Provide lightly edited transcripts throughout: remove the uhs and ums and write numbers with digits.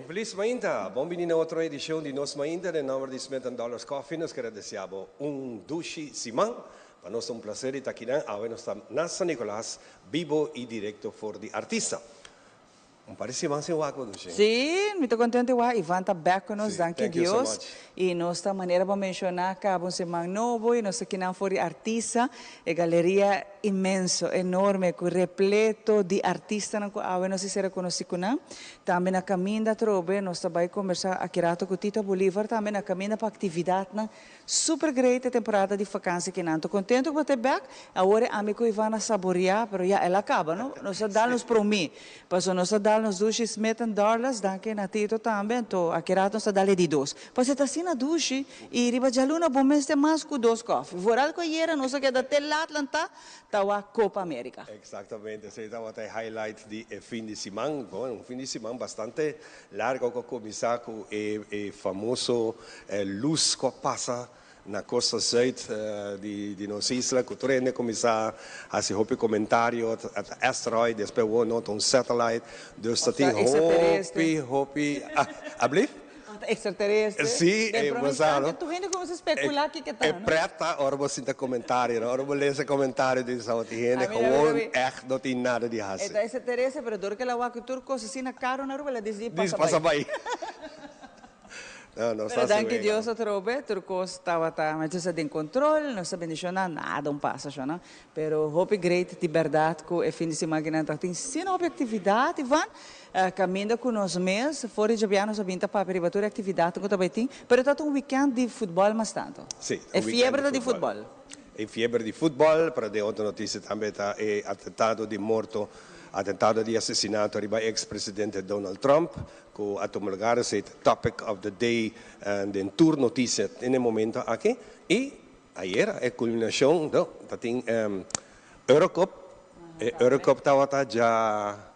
Un felis mainta! Bon bini na otro edicion di Nos Mainta. Den nomber di Smith and Dollars Coffee nos kere desea bo un dushi siman. Pa nos ta un placer di ta akinan. Awe nos ta na San Nicolas, bibo y directo for di artista. Un par di siman sin wak bo dushi. Sí, mi ta contento di wak. Ivan ta back cu nos, Sí, danki thank you so Dios. much. Y nos ta manera bo menciona caba un siman nobo y nos ta kinan for di artista. E galeria inmenso, enorme, cu repleto di artistanan cu awe nos a ser reconoci cu nan. Tambe na caminda atrobe nos ta bay combersa aki rato cu Tito Bolivar tambe na caminda pa actividadnan super great e temporada di vakantie aki nan. Ta contento cu bo ta bek. Awor e ami cu Ivan a saborea pero ya el a caba no. Nos a dal nos promi. Paso nos a dal nos dushi Smith and Dorlas danki na Tito tambe anto aki rato nos ta dal e di dos. Paso e ta asina dushi y riba djaluna bo mester mas cu dos koffie. Vooral cu ayera nos a keda te laat lanta ta wak Copa America. Exactamente, esey tabata e highlight di e fin di siman. Bueno, un fin di siman bastante largo cu a cuminsa cu e e famoso luz cu a pasa na costa zuid di di nos isla, cu tur hende a cuminsa haci hopi comentario, ta asteroid, despues awor no, ta un satellite, dus ta tin hopi, hopi, ablief? Ta extraterrestre. Sí, Den e prome bo sa, instante no? tur hende cuminsa specula kico ta, E no? pret ta ora bo sinta comentario, no? Ora bo lesa comentario di esaki hende A mi na gewoon mi echt no tin nada di E haci. ta extraterrestre, pero dor cu el a wak cu tur cos asina caro na Aruba, el a dicidi Dis pasa pasa bay. bay. No, no Pero sa si danki wega. Dios atrobe, tur cos tabata, mi ta den control, nos ta bendiciona, nada un pasa sho, no? Pero hopi great di berdad cu e fin di siman akinan ta tin asina hopi actividad, Ivan. Caminda cu nos mes, for di djabièrnè nos a bin ta papia riba tur e actividadnan cu ta bay tin, pero ta ta un weekend di futbol mas tanto. Sí, E un weekend fiebre di ta di futbol. futbol. E fiebre di futbol, pero den otro noticia tambe ta e atentado di morto, atentado di asesinato riba ex presidente Donald Trump, cu a tuma lugar, esey ta topic of the day den tur noticia den e momento aki. Y ayera e culminacion, no, ta tin Eurocup, e Eurocup tabata dja.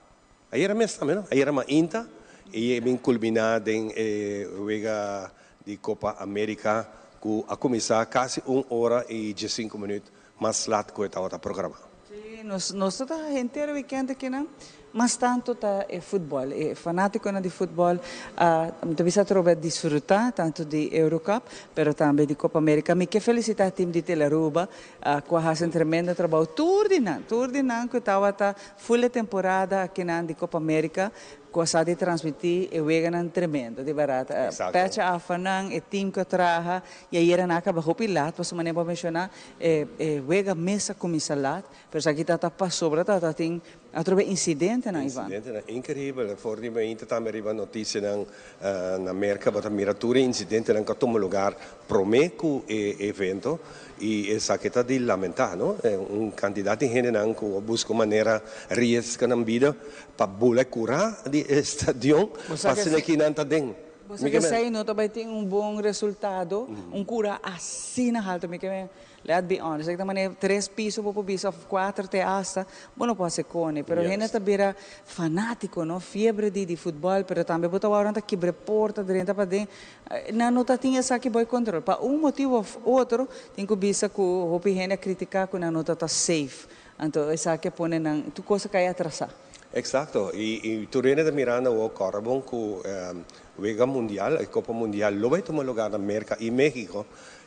Ayera mes tambe no, ayera mainta y e bin culmina den e wega di Copa America cu a cuminsa casi un ora y diescinco minuut mas lat cu e tabata programa. Sí, nos nos ta ta henter weekend akinan, mas tanto ta e futbol, e fanaticonan di futbol a mi ta bisa atrobe a disfruta tanto di Eurocup pero tambe di Copa America. Mi ke felicita team di Telaruba cu a haci un tremendo trabou, tur di nan, tur di nan cu tabata Full e temporada akinan di Copa America cu a sa di transmiti e weganan tremendo di berdad. Pecha afa nan, e team cu a traha y ayera nan a caba hopi laat pasobra manera bo a menciona e e wega mes a cuminsa laat pero esaki ta ta pasobra ta ta tin atrobe incidentenan Ivan. Incidentenan increibel. For di mainta tambe riba noticianan Na Merca bo ta mira tur e incidentenan cu a tuma lugar prome cu e evento y esaki ta di lamenta, no? Un cantidad di hendenan cu a busca un manera riesga nan bida pa bula e cura di e stadion pa asina ki nan ta den. Bo sa cu esey no ta bay tin un bon resultado, un cura asina halto. Mi ke Let be honest, ta manera tres piso bo por bisa of cuater te hasta, bo no por haci cone, pero hende ta bira fanatico, no, fiebre di di futbol, pero tambe bo ta wou nan ta kibra e porta, drenta paden, nan no ta tin esaki boy control, pa un motibo of otro tin cu bisa cu hopi hende a critica cu nan no ta ta safe, anto esaki a pone nan tur cos a cay atrasa. Exacto, y y tur hende ta mirando awor cora bon cu wega mundial, e copa mundial lo bay tuma lugar na Merca y Mexico,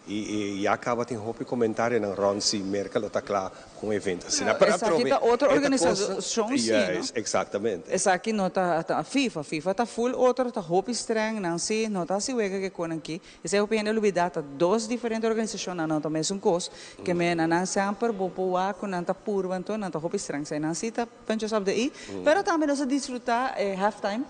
Y ya caba tin hopi comentarionan rond si Merca lo ta cla cu un evento asina. Pero Esaki atrobe ta otro e ta cos organisacion si, no? Juist, exactamente. Esaki no ta ta FIFA. FIFA ta full otro, ta hopi streng, nan si no ta haci wega ke conan ki. Esey hopi hende a lubida, ta dos diferente organisacion, nan no ta mesun cos. Ke men na nan semper bo por wak cu nan ta purba anto nan ta hopi streng. Esey nan si ta punches op de i. Pero tambe nos a disfruta e halftime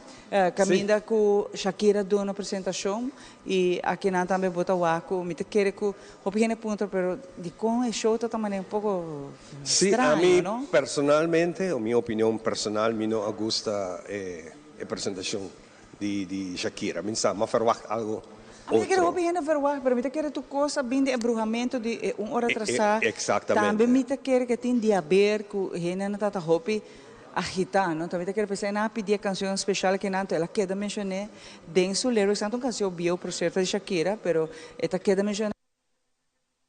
caminda cu Shakira duna presentacion. Y aki nan tambe bo ta wak cu mi ta kere cu hopi hende puntra pero dicon e show ta ta manera un poco Sí, straño, ami no? personalmente, o mi opinion personal, mi no a gusta e e presentacion di di Shakira. Mi sa, m'a verwacht algo A mi ta kere otro. hopi hende verwacht, pero mi ta kere tur cos a bin di e bruhamento di e un ora E e atrasá. Tambe exactamente. mi ta kere ke tin di haber cu hendenan ta ta hopi Agitá, no? Tambe ta kere pensá, e nan a pidi e canción special aki nan, el a keda mencion'é den su lyrics, nan ta un canción bieu por cierto di Shakira, pero e ta keda mencioná,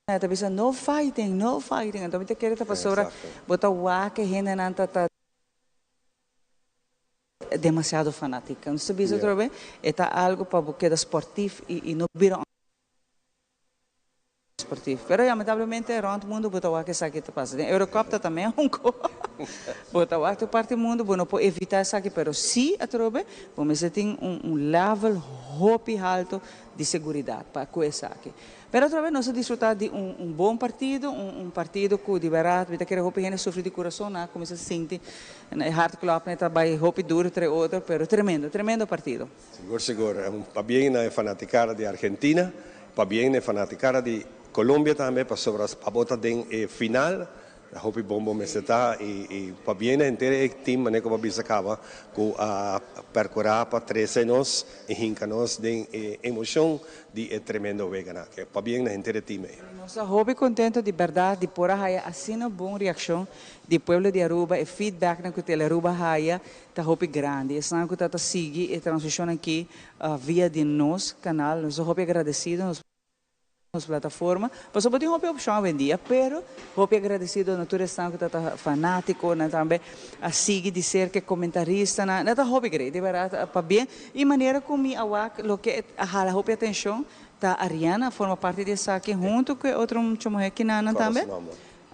e ta bisa no fighting, no fighting, anto mi ta kere ta pasobra bo ta wak e hendenan ta ta demasiado fanatica. Nos ta bisa otra vez, e ta algo pa bo keda sportief y y no bira un sportief. Pero lamentablemente rond mundo bo ta wak esaki ta pasa. Den Eurocup ta tambe un ko. Bo ta wak tur parti mundo, bo no por evita esaki, pero si atrobe bo mester tin un un level hopi halto di seguridad pa cu esaki. Pero otra vez nos a disfruta di un un bon partido, un un partido cu di berdad mi ta kere hopi hende sufri di curason, nan a cuminsa sinti e hartklop nan ta bay hopi duro entre otro, pero tremendo, tremendo partido. Sigur sigur, pabien na e fanaticada di Argentina, pabien na e fanaticada di Colombia tambe pasobra abo ta den e final. Ta hopi bon bo mester ta y y pabien na henter e team manera cu bo a bisa caba cu a percura pa trece nos y hinca nos den e emocion di e tremendo weganan aki. Pabien na henter e team ey. Nos ta hopi contento di berdad di por a haya asina bon reaccion di pueblo di Aruba, e feedbacknan cu Telearuba haya ta hopi grandi. Esnan cu ta ta sigui e transmision aki via di nos canal, nos ta hopi agradecido. Nos. Nos plataforma, pasobra bo tin hopi opshon awendia, pero hopi agradesido na tur esnan ku ta ta fanatikonan tambe a sigui di serka e komentaristanan, nan ta hopi great, di bèrdat pabien i manera ku mi a wak loke a hala hopi atenshon ta Ariana a forma parti di esaki huntu ku e otro mucha muhé kinanan tambe.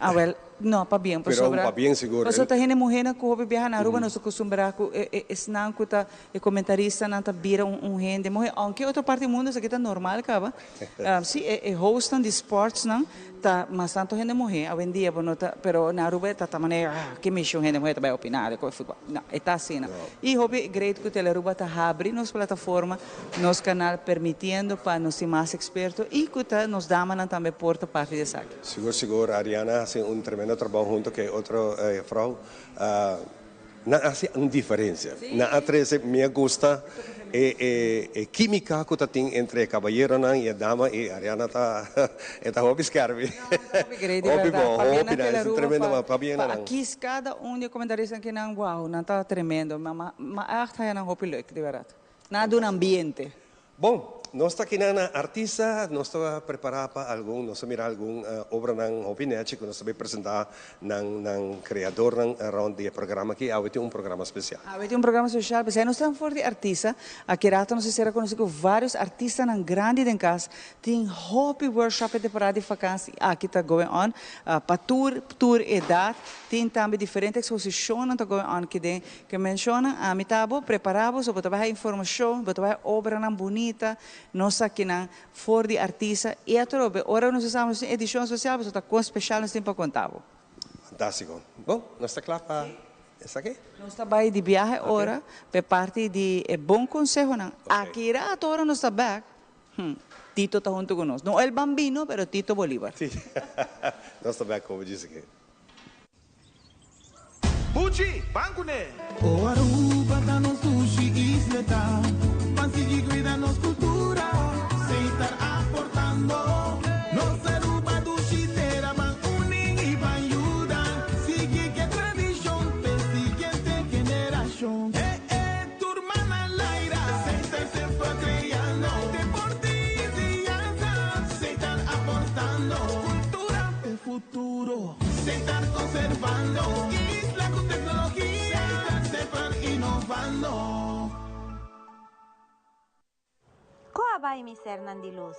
Awel, no, pabien, pasobra pasobra ta hende muhénan ku hopi biaha na Aruba nos ta kustumbrá ku e esnan ku ta e komentaristanan ta bira un un hende muhé, ounke otro parti di mundu esaki ta normal kaba. Sí, e e hostnan di sportsnan ta mas tantu hende muhé awendia, bo no ta, pero na Aruba e ta ta manera, ah, ke mishi un hende muhé ta bai opiná de ku e futbòl. No, e ta asina. I hopi great ku Telearuba ta habri nos plataforma, nos kanal, permitiendo pa nos tin mas eksperto i ku ta nos damanan tambe por ta parti di esaki. Sigur sigur Ariana a hasi un tremendo trabou hunto ku e otro frou. Nan a hasi un diferencia. Nan a trece, mi a gusta e e e quimica cu ta tin entre e caballeronan y e dama y Ariana ta e ta hopi skerpi. Hopi great di Hopi berdad. bon, Pabia hopi na nan es un Telearuba tremendo pa man, pabia pa na nan. a kies cada un di e comentaristanan ki nan wow nan ta tremendo. Ma ma ma echt haya nan hopi leuk di berdad. Nan a duna ambiente. Bon, nos ta kinan na artista, nos ta prepara pa algun, nos a mira algun obranan hopi nechi ku nos ta bay presenta nan nan kreadornan rond di e programa aki. Awe tin un programa spesial. Awe tin un programa spesial, p'esei nos ta for di artista. Aki rato nos a sera konosí ku varios artistanan grandi den kas. Tin hopi workshop e temporada di vakansi aki ta going on pa tur tur edat. Tin tambe diferente eksposishonnan ta going on aki den Ke menshona, ami ta bo prepará bo so bo ta bai haña informashon, bo ta bai haña obranan bunita, nos akinan for di artista i atrobe ora nos a sa nos tin edishon spesial pasobra ta kon speshal nos tin pa konta bo. Fantástiko. Bon, nos ta kla pa esaki? Nos ta bai di biahe ora pa e parti di e bon konsehonan. Aki rato ora nos ta bèk, hm, Tito ta huntu ku nos. No el bambino, pero Tito Bolívar. Nos ta bèk komo djis aki. Buchi, ban kuné! O Aruba ta nos dushi isleta, ban sigui cuida nos cultura, Setar aportando. Nos Aruba dushi tera, ban uni y ban yuda, sigui ke tradicion p'e siguiente generacion. E e tur man al aire, Setar semper creando, deporte y enseñanza, Setar aportando, cultura p'e futuro. Setar conservando isla cu tecnologia, Setar semper innovando. Ko a bai mi sernan di lus?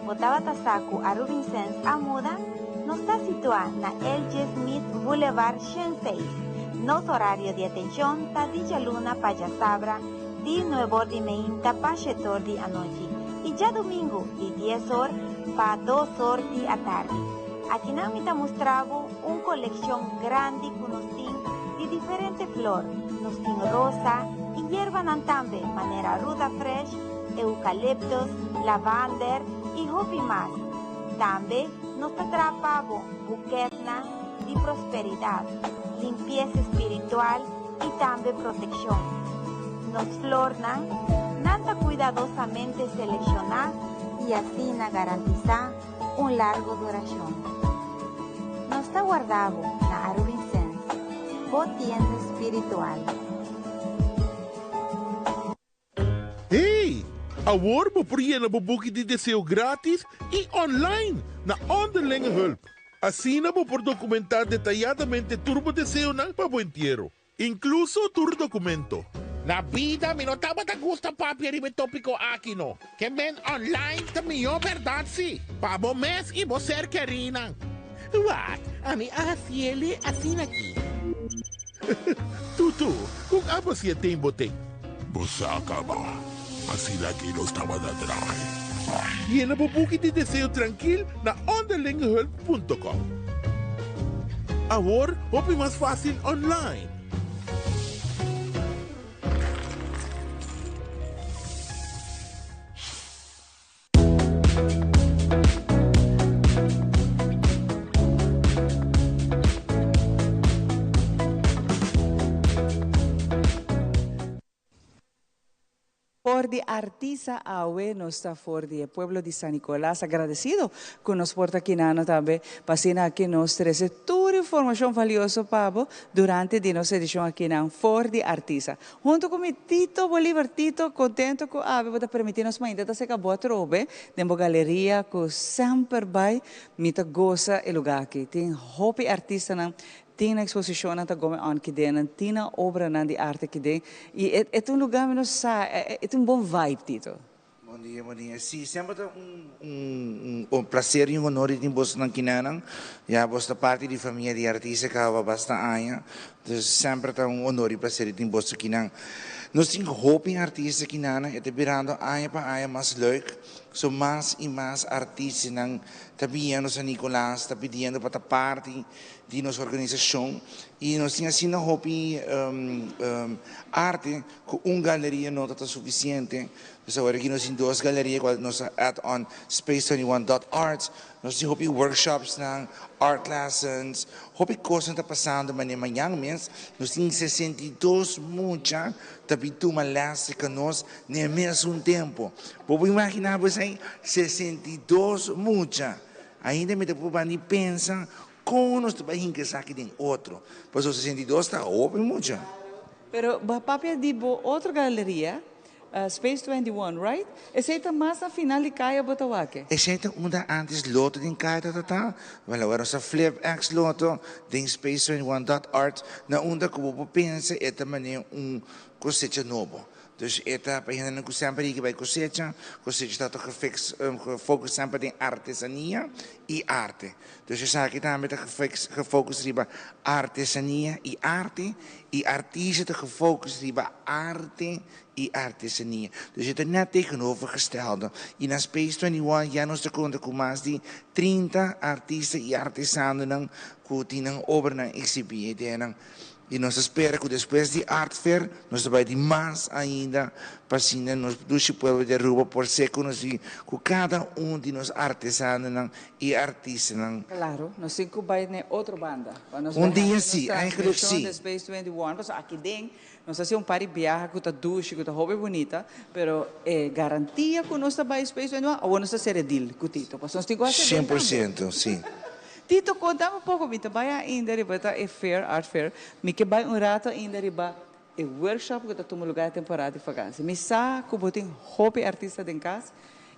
Bo tabata sa ku Arubinsens a muda? Nos ta situá na LG. Smith Boulevard 106. Nos horario di atenshon ta di djaluna pa djasabra di nuebor di meinta pa shetor di anochi i djadumingu di dies or pa dos or di atardi. Akinan mi ta mustra bo un kolekshon grandi ku nos tin di diferente flor. Nos tin rosa i yerbanan tambe manera ruda fresh, eukaliptus, lavander i hopi mas. Tambe nos ta traha pa bo buketnan di prosperidat, limpiesa spiritual i tambe protekshon. Nos flornan nan ta kuidadosamente selekshoná i asina garantisá un largo duracion. Nos ta warda bo na Arubinsens, bo tienda spiritual. Hey! Awor bo por yena bo buki di deseo gratis y online na Onderlinge Hulp. Asina bo por documenta detayadamente tur bo deseonan pa bo entiero, incluso tur documento. Na bida mi no tabata gusta papia riba e tópiko aki no. Ke men online ta mihó bèrdat si, pa bo mes i bo ser kerínan. Wak, ami a hasiele asina aki. Tutu, kon abo si e ten bo ten? Bo sa kaba, asina aki nos tabata trahe. Yena bo buki di deseo trankil na onderlingehulp punto com. Awor hopi mas fásil online. For di artisa awe nos ta for di e pueblo di San Nicolas agradecido cu nos por ta kinano tambe pa asina aki nos trece tur informacion valioso pa bo durante di nos edicion akinan for di artisa. Hunto cu mi Tito Bolivar. Tito, contento cu awe bo ta permiti nos mainta ta seca bo atrobe den bo galeria cu semper bay mi ta goza e lugar aki. Tin hopi artistanan Tin exposicionnan ta gome on kiden, tin nan obranan di arte kiden y e e ta un lugar mi no sa, e ta un bon vibe, Tito. Bon dia, bon dia. Sí, semper ta un un un placer y un honor di tin bosonan kinanan. Ya boso ta parti di famia di artista caba basta aña. Dus semper ta un honor y placer di tin boso kinan. Nos tin hopi artista kinanan, e ta birando aña pa aña mas leuk. So mas y mas artistanan ta biñando San Nicolas, ta pidiendo pa ta parti di nos organisashon i nos tin asina hopi arte ku un galeria no ta ta sufisiente. Dus awor aki nos tin dos galeria kual nos a add on Space 21 dot Arts. Nos tin hopi workshopsnan, art lessons, hopi kosnan ta pasando manera mañan mes nos tin 62 mucha ta bin tuma les serka nos na e mesun tempu. Bo por imagina bo esei? 62 mucha! Ainda mi ta proba ni pensa Kon nos ta bai hinka esaki den otro? Pasobra 62 ta hopi mucha. Pero bo a papia di bo otro galeria, Space 21, right? Esei ta mas na final di kaya bo ta wak? Esei ta unda antes loto den kaya ta ta. Wel awor nos a flip ex loto den Space 21 dot art na unda ku bo por pensa e ta manera un kosecha nobo. Dus e ta pa hendenan ku semper yega bai kosecha, kosecha ta ta gefix, gefocus semper den artesania i arte. Dus esaki tambe ta gefix, gefocus riba artesania i arte, i artista ta gefocus riba arte i artesania. Dus e ta net tegenovergestelde. I na Space 21 ya nos ta konta ku mas di 30 artista i artesanonan ku tin nan obranan exhibi e denan. I nos ta spera ku despues di Art Fair nos ta bai di mas ainda pa asina nos dushi pueblo di Aruba por ser konosí ku kada un di nos artesanonan i artistanan. Claro, nos tin ku bai n'e otro banda pa nos Un bai dia hasi nos sí, eigenlijk transmishon sí. di Space 21, pasobra aki den nos ta hasi un par di biaha ku ta dushi, ku ta hopi bunita, pero e garantia ku nos ta bai Space 21, awor nos ta sera e deal ku Tito, pasobra nos tin ku hasi e Shen deal por tambe. siento, sí. Tito, konta mi un poko, mi ta bai ainda riba ta e fair, art fair, mi ke bai un rato ainda riba e workshop ku ta tuma luga e temporada di vakansi. Mi sa ku bo tin hopi artista den kas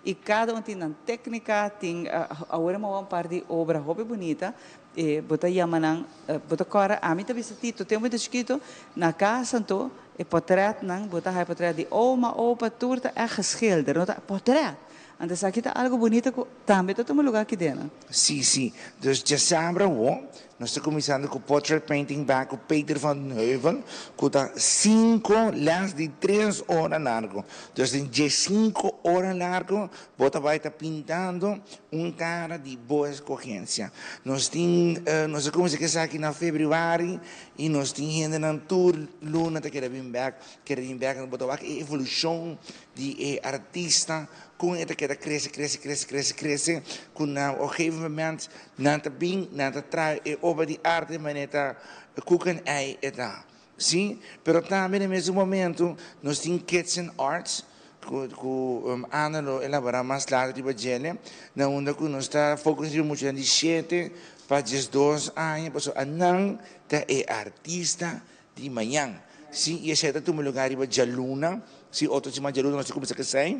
i kada un tin nan teknika, tin awor e moba un par di obra hopi bunita, e bo ta yama nan, bo ta kòrda, ami ta bisa Tito, tempu mi ta chikito, na kas anto e pòtrètnan, bo ta haya pòtrèt di oma, opa, tur ta ègt geschilder, no ta pòtrèt. Anto esaki ta algo bunita ku tambe ta tuma luga aki den. Sí, sí. Dus djasabra awo nos ta kuminsando ku portrait painting bak ku Peter van den Heuvel ku ta sinku les di tres ora largo. Dus den dje sinku ora largo bo ta bai ta pintando un kara di bo eskogensia. Nos tin nos a kuminsá ku esaki na febrüari i nos tin hendenan tur luna ta keda bin bek, keda bin bek. Bo ta wak e evolushon di e artista Kon e ta keda krese, krese, krese, krese, krese, ku na un gegeven moment nan ta bin, nan ta traha e obra di arte manera ta koek en ei e ta. Sí, pero tambe na mesun momento nos tin Kids in Arts, ku ku Ana lo elabora mas later riba djele, na unda ku nos ta focus riba muchanan di shete pa diesdos aña, pasobra anan ta e artista di mañan. Sí, i esei ta tuma lugar riba djaluna, sí, otro siman djaluna nos ta kuminsá ku esei.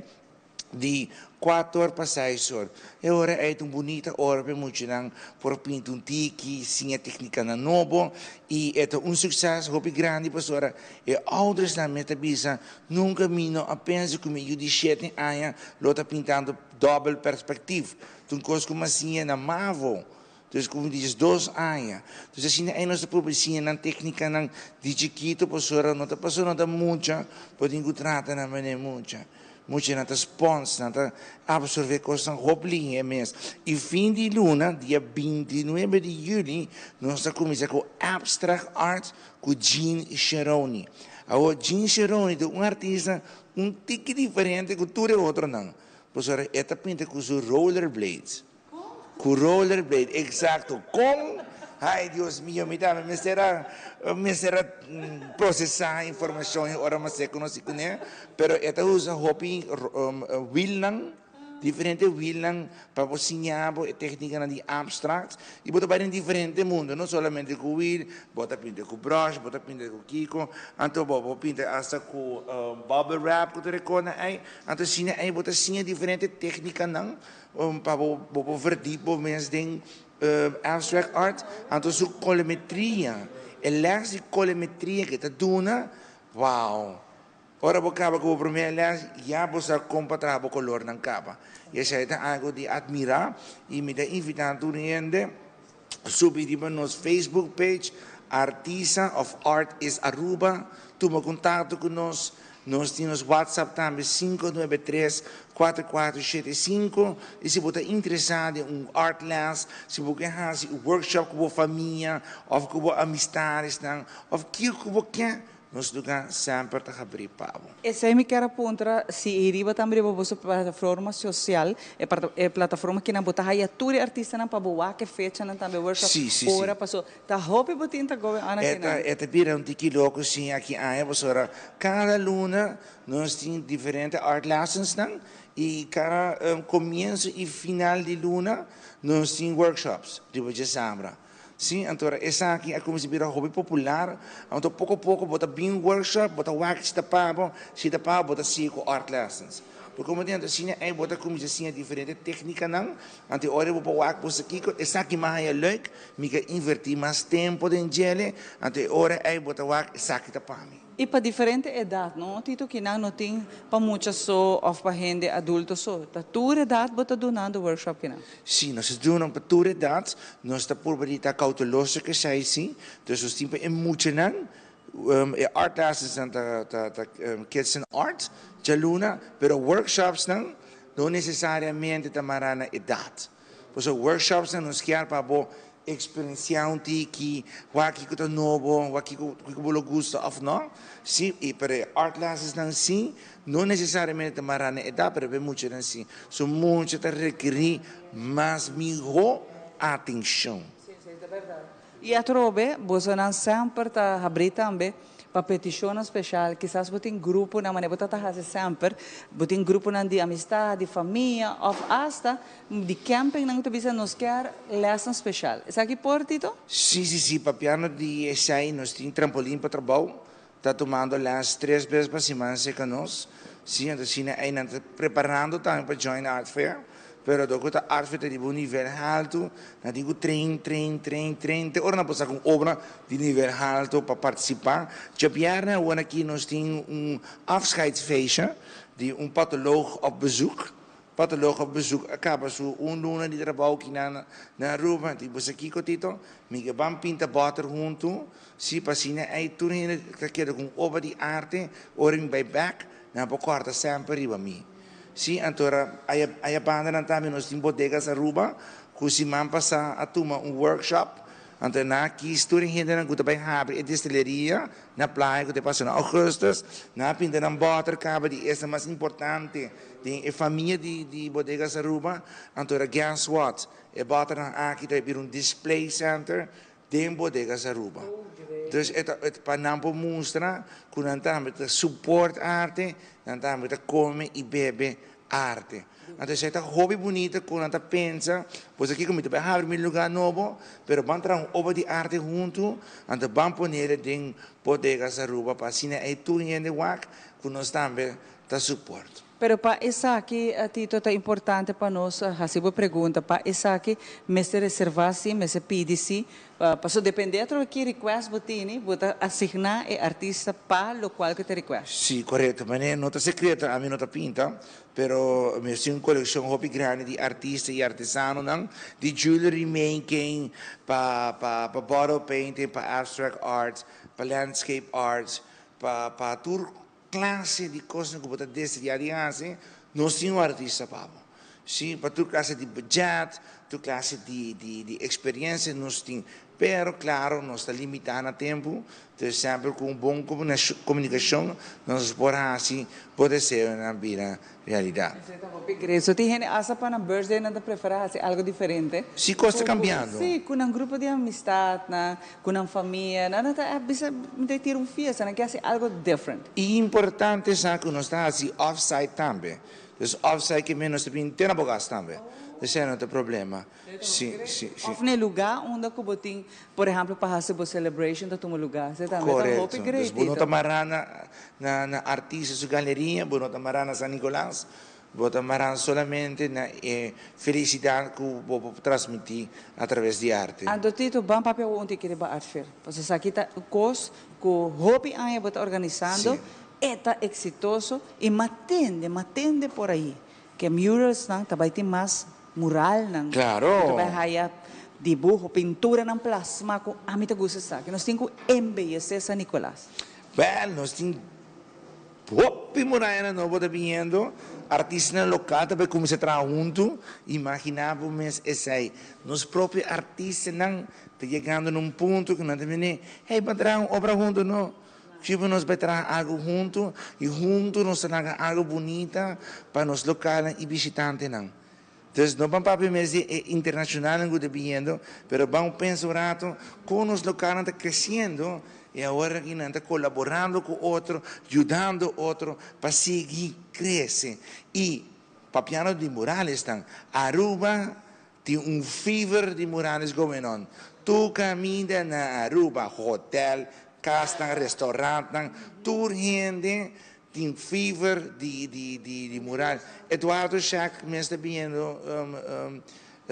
Di 4 or pa 6 or. E ora ei ta un bunita ora pa e muchanan por pinta un tiki, siña téknikanan nobo i e ta un sukses hopi grandi pasobra e oudersnan mes ta bisa, Nunka mi no a pensa ku mi yu di shete aña lo ta pintando dòbel perspektif. Ta un kos ku mi a siña na mavo. Dus ku mi di 12 aña. Dus asina ei nos ta prueba siña nan téknikanan di chikitu pasobra no ta pasobra no ta mucha bo tin ku trata nan manera mucha. Muchanan ta spons, nan ta absorbé kosnan hopi lihé mes. I fin di luna, dia 29 di yüli, nos ta kuminsá ku Abstract Art ku Jean Sheroni. Awor Jean Sheroni ta un artista un tiki diferente ku tur e otronan, pasobra e ta pinta ku su rollerblades. Ku rollerblade, exacto. Kon? Ay, Dios mio, mi tambe mester a mester a procesá informashon e ora mas e konosí kuné. Pero e ta usa hopi wielnan, diferente wielnan pa bo siña bo e téknikanan di abstract. I bo ta bai den diferente mundu, no solamente ku wiel, bo ta pinta ku brush, bo ta pinta ku kiko, anto bo por pinta asta ku bubble wrap ku ta rekorda ei. Anto asina ei bo ta siña diferente téknikanan Pa bo bo por verdiep bo mes den abstract art, anto su colometria, e les di colometria ke ta duna, wow! Ora bo kaba ku bo prome les, ya bo sa kon pa traha bo kolornan kaba. I esei ta algu di admira i mi ta invita tur hende subi riba nos Facebook page Artisa of Art is Aruba, tuma kontakto ku nos. Nos tin nos WhatsApp tambe 593 4475 i si bo ta interesá den un art les, si bo ke hasi un workshop ku bo famia òf ku bo amistadesnan òf kiko ku bo ke, nos lugá semper ta habrí pa bo. Esei mi kier a puntra si riba tambe riba boso plataforma social, e plataforma kinan bo ta haya tur e artistanan pa bo wak e fechanan tambe workshop ora paso ta hopi bo tin ta gobe ana kinan. E ta bira un tiki loko si aki aña pasobra kada luna nos tin diferente art lessonsnan i kada komienso i final di luna nos tin workshops riba djasabra. Sí, anto esaki a kuminsá bira hopi popular, anto poko poko bo ta bin workshop, bo ta wak si ta pa bo, si ta pa bo, bo ta sigui ku art lessons. Por komo tin anto asina ei bo ta kuminsá siña diferente téknikanan, anto e ora bo por wak bo sa kiko, esaki mi a haña leuk, mi ke invertí mas tempu den djele, anto e ora ei bo ta wak esaki ta pa mi. I pa diferente edat, no Tito, kinan no tin pa mucha so òf pa hende adulto so. Ta tur edat bo ta dunando workshop kinan? Sí, nos ta duna pa tur edat. Nos ta purba di ta kouteloso ku esei sí. Dus nos tin pa e muchanan, e art lessonsnan ta kids in art djaluna, pero workshopsnan no nesesariamente ta mará na edat. Pasobra workshopsnan nos kier pa bo eksperensiá un tiki, wak kiko ta nobo, wak kiko kiko bo lo gusta òf no. Sí, i pero e art lessonsnan sí no nesesariamente ta mará na edat, pero pa e muchanan sí. So mucha ta rekerí mas mihó atenshon. Sí, esei ta bèrdat. I atrobe, bosonan semper ta habrí tambe pa petishonnan speshal. Kisas bo tin gruponan, manera bo ta ta hasi semper, bo tin gruponan di amistad, di famia òf asta di campingnan ku ta bisa nos kier lèsnan speshal. Esaki por, Tito? Sí, sí, sí. Papiando di esei, nos tin Trampolin pa Trabou ta tumando lès tres bes pa siman serka nos. Sí, anto asina einan ta preparando tambe pa join Art Fair. Pero dor ku ta Art Fair ta riba un nivel haltu, nan tin ku train, train, train, train te ora nan por saka un obra di nivel haltu pa partisipá. Djabièrnè awor aki nos tin un afscheidsfeestje di un patoloog op bezoek. Patoloog op bezoek a kaba su un luna di trabou aki na Aruba. Di bo sa kiko, Tito? Mi ke ban pinta bòter huntu. Sí, pa asina ei tur hende ta keda ku un obra di arte. Ora mi bai bèk, nan por kòrta semper riba mi. Sí, anto ora aya bandanan tambe nos tin Bodegas Aruba ku siman pasá a tuma un workshop. Anto nan a kis tur e hendenan ku ta bai habri e destileria na playa ku ta pasa na ougùstùs. Nan a pinta nan bòter kaba di esnan mas importante den e famia di Bodegas Aruba. Anto ora guess what? E bòternan aki ta bira un display center den Bodegas Aruba. Dus e ta pa nan por mustra ku nan tambe ta support arte, nan tambe ta kome i bebe arte. Anto esei ta hopi bunita ku nan ta pensa, pues aki ku mi ta bai habri mi lugá nobo, pero ban traha un obra di arte huntu, anto ban ponele den Bodegas Aruba pa asina ei tur hende wak ku nos tambe ta support. Pero pa esaki, Tito, ta importante pa nos haci bo pregunta. Pa esaki mester reserva si, mester pidi si, paso depende atrobe ki request bo tini, bo ta asigna e artista pa locual cu ta request. Si, corecto. Manera no ta secreto, ami no ta pinta, pero mi tin un coleccion hopi grandi di artista y artesanonan, di jewelry making, pa pa pa bottle painting, pa abstract art, pa landscape art, pa tur clase di cosnan cu bo ta desea di haci, nos tin un artista pa bo. Si, pa tur clase di budget, tur clase di experiencia nos tin. Pero, claro, nos ta limita na tempo, dus semper cu un bon comunicacion nos por haci bo deseonan bira realidad. Esey ta hopi great. So tin hende hasta pa nan birthday nan ta prefera haci algo diferente. Si, cos ta cambiando. Si, cu nan grupo di amistadnan, cu nan famia, nan nan ta bisa mi ta tira un fiesta, nan ke haci algo different. E importante sa cu nos ta haci off-site tambe. Dus off-site ke men nos ta bin te na bo cas tambe. Esey no ta problema. Si, si, si. Of na e lugar unda cu bo tin, por ehemplo, pa haci bo celebration ta tuma lugar. Esey tambe ta hopi Corecto. great, Dus bo no Tito. ta mara na, na, na artista su galeria, bo no ta mara na San Nicolas, bo ta mara solamente na e felicidad cu bo por transmiti a traves di arte. Anto Tito, ban papia un tiki riba Art Fair. Pasobra esaki ta un cos cu hopi aña bo ta organisando, e ta exitoso y matende, matende por ahi ke muralsnan ta bay tin mas muralnan. Claro. Cu ta bay haya dibuho, pinturanan plasma cu ami ta gusta esaki. Nos tin cu embellece San Nicolas. Wel, nos tin hopi murayanan nobo ta biniendo, artistanan local ta bay cuminsa traha hunto. Imagina bo mes esey. Nos propio artistanan ta yegando na un punto cu nan ta bini, hey, ban traha un obra hunto, no. Kiba nos bay traha algo hunto y hunto nos ta laga algo bunita pa nos localnan y bishitantenan. Entonces no ban papia mes di e internacionalnan cu ta biniendo, pero ban pensa un rato con nos localnan ta creciendo y awor aki nan ta colaborando cu otro, yudando otro pa sigui crece. Y papiando di muralesnan, Aruba tin un fever di murales going on. Tur caminda na Aruba, hotel, casnan, restaurantnan, tur hende tin fever di mural. Eduardo Shack mes ta biniendo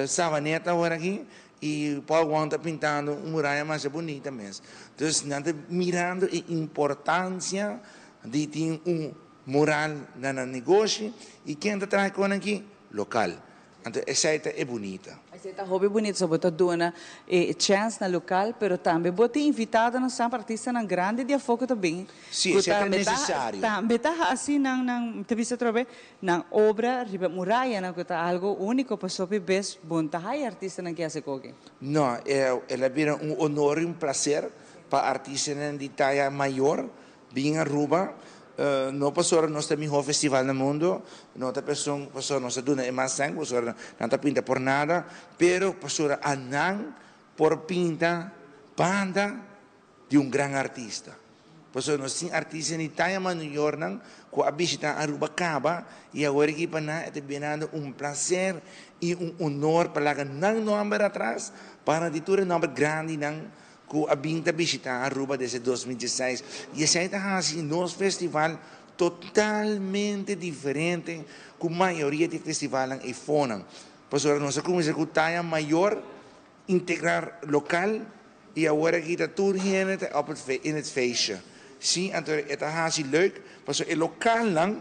Savaneta awor aki y Paul Wong ta pintando un muralla mas bunita mes. Dus nan ta mirando e importancia di tin un mural na nan negoshi y ken ta traha con aki? Local. Anto esey ta e bunita. Esey ta hopi bunita, so bo ta duna e chance na local, pero tambe bo tin invitadonan semper artistanan grandi di afo cu ta bin. Si, esey ta necesario. Tambe ta haci nan, nan ta bisa atrobe, nan obra riba murayanan cu ta algo unico pasobra hopi bes bon ta haya artistanan ki haci koki. No, el a bira un honor y un placer pa artistanan di taya mayor bin Aruba. No pasobra nos ta e mihó festival na mundo, no ta pasobra nos ta duna e mas sèn, pasobra nan ta pinta por nada, pero pasobra anan por pinta banda di un gran artista. Pasobra nos tin artista di taya mayornan ku a bishitá Aruba kaba i awor aki pa nan e ta birando un plaser i un honor pa laga nan nòmber atras para di tur e nòmber grandinan ku a bin ta bishitá Aruba desde 2016. I esei ta hasi nos festival totalmente diferente ku mayoria di festivalnan eifonan. Pasobra nos a kuminsá ku taya mayor, integrar lokal i awor aki ta tur hende ta op het in het feestje. Sí, anto e ta hasi leuk pasobra e lokalnan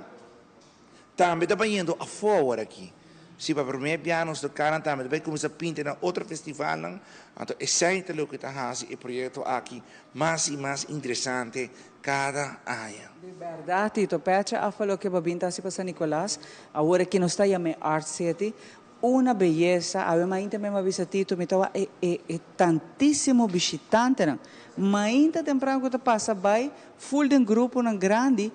tambe ta bayendo afó awor aki. Sí, pa promé bia nos lokalnan tambe ta bai kuminsá pinta na otro festivalnan. Anto esei ta loke ta hasi e proyekto aki mas i mas interesante kada aña. Di bèrdat, Tito Pecha a fala loke bo a bin ta hasi pa San Nicolas. Awor aki nos ta yam'é Art City. Una beyesa. Awe mainta mi a bisa Tito, mi ta wak e e e tantísimo bishitantenan. Mainta temprano ku ta pasa bai ful den gruponan grandi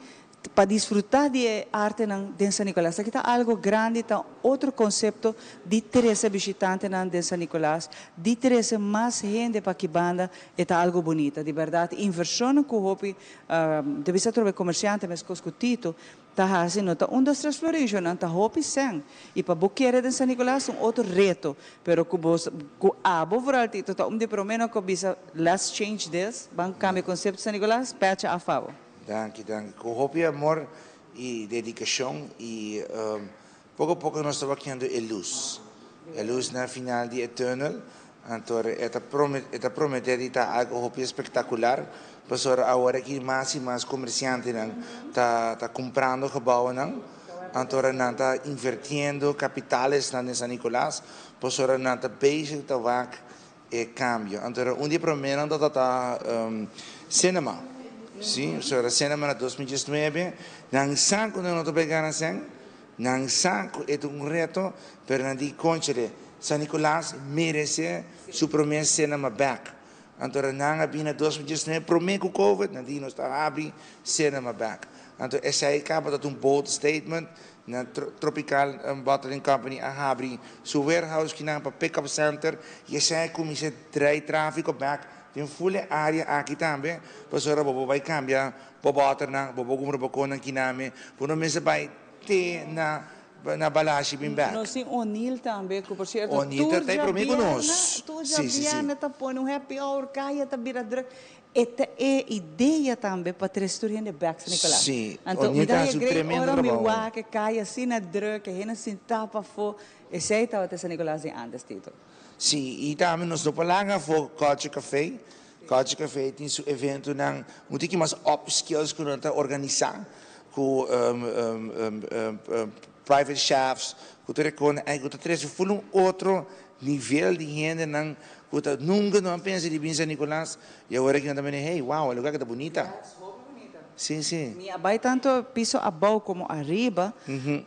pa disfruta di e artenan den San Nicolas. Aki ta algo grandi, ta otro concepto di trece bishitantenan den San Nicolas, di trece mas hende pa aki banda, e ta algo bunita. Di berdad, inversionnan cu hopi, ta bisa atrobe comerciante mescos cu Tito, ta haci no ta un, dos, tres florincho, nan ta hopi cen. Y pa bo kere den San Nicolas ta un otro reto, pero cu bo, cu abo vooral Tito ta un di promeno cu a bisa let's change this, ban cambia concepto San Nicolas, pecha a fabo. Danki, danki. Cu hopi amor. y dedicacion y poco poco nos ta wakiendo e luz. E luz na final di e tunnel. Anto e ta e ta promete di ta algo hopi espectacular, pasobra awor aki mas y mas comerciantenan ta ta cumprando gebouwennan, anto ora nan ta invertiendo capitalesnan den San Nicolas, pasobra nan ta bezig ta wak e cambio. Anto ora un di e promenan ta ta cinema, si, pasobra cinema na 2019 nan sa cu nan no ta bay gana cen, Nan sa cu e ta un reto, pero nan di, Conchele, San Nicolas merece su prome cinema bek. Anto ora nan a bini na 2019, prome cu Covid, nan di nos ta habri cinema bek. Anto esey caba ta un bold statement. Nan Tropical Bottling Company a habri su warehouse kinan pa pick up center y esey a cuminsa draai trafico bek den full e area aki tambe, pasobra bo por bay cambia Bo bòternan, bo por kumpra bo konan kinami, bo no mester bai te na na Balashi bin bèk. Nos tin O'Neill tambe, ku por sierto O'Neill tur ta ta e promé ku djabièrnè, nos. tur Sí, sí, sí. djabièrnè ta pone un happy hour, kaya ta bira drùk. E ta e idea tambe pa tres tur hende bèk San Nicolas. Sí, Anto mi O'Neill ta ta haña hasi un great tremendo ora mi trabou. wak e kaya asina drùk, e hende sintá pafó. Esei tabata San Nicolas di ántes, Tito. Sí, i tambe nos no por laga afó Culture Café. Culture Café tin su eventonan un tiki mas upscales ku nan ta organisá ku private chefs ku tur e kos ei ku ta trese ful un otro nivel di hendenan ku ta nunka no a pensa di bin San Nicolas i awor aki nan ta mira hey wow e lugar aki ta bunita. Sí, sí. Mi a bai tanto piso abou como ariba,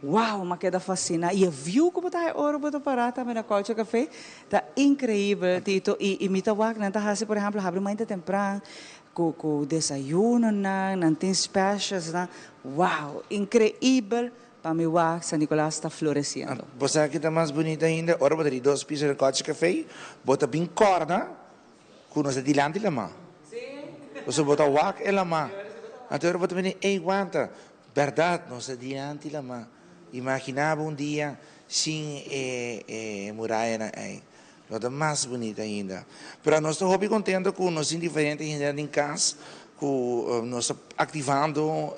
wow, m'a keda fasciná. Y e view cu bo ta haña ora bo ta pará tambe na Culture Café ta increíbel, Tito. Y y mi ta wak nan ta haci, por ehemplo, habri mainta tempran cu cu desayunonan, nan tin specialsnan. Wow, increíbel pa mi wak San Nicolas ta floreciendo. Bo sa ki ta mas bunita ainda? Ora bo ta di dos piso na Culture Café, bo ta bin corda Ku nos ta dilanti lamá. Pasobra bo ta wak e lamá. Anto ora bo ta bini, ey wanta, bèrdat nos ta dilanti lamá. Imaginá bo un dia sin e e murayanan ey. Lo ta mas bunita ainda. Pero nos ta hopi kontento ku nos tin diferente hendenan den kas ku nos ta aktivando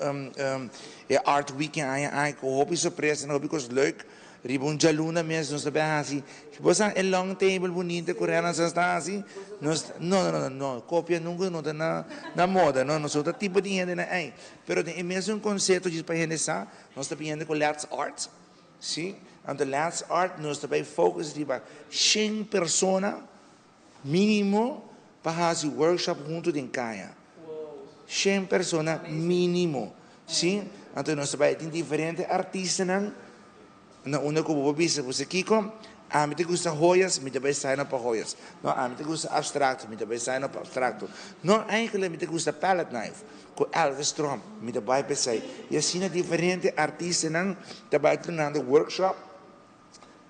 e Art Weekend aña aña ku hopi sorpresa, hopi kos leuk. Riba un djaluna mes nos ta bin hasi, bo sa e long table bunita ku Renaissance ta hasi? Nos, no, no, no, no, kopia nunka no ta na na moda, no, nos no ta tipo di hendenan ei. Pero den e mesun konsepto djis pa hende sa, nos ta bin hende ku Let's Art, si, anto Let's Art nos ta bai focus riba shen persona minimo pa hasi workshop huntu den kaya. Shen persona minimo. Si, anto nos ta bai tin diferente artistanan na unda ku bo por bisa ku kiko, ami ta gusta joyas, mi ta bai sign up pa joyas. No, ami ta gusta abstracto, mi ta bai sign up pa abstracto. No, eigenlijk mi ta gusta palette knife ku Elvis Tromp, mi ta bai pa esei. I asina diferente artistanan ta bai turnando workshop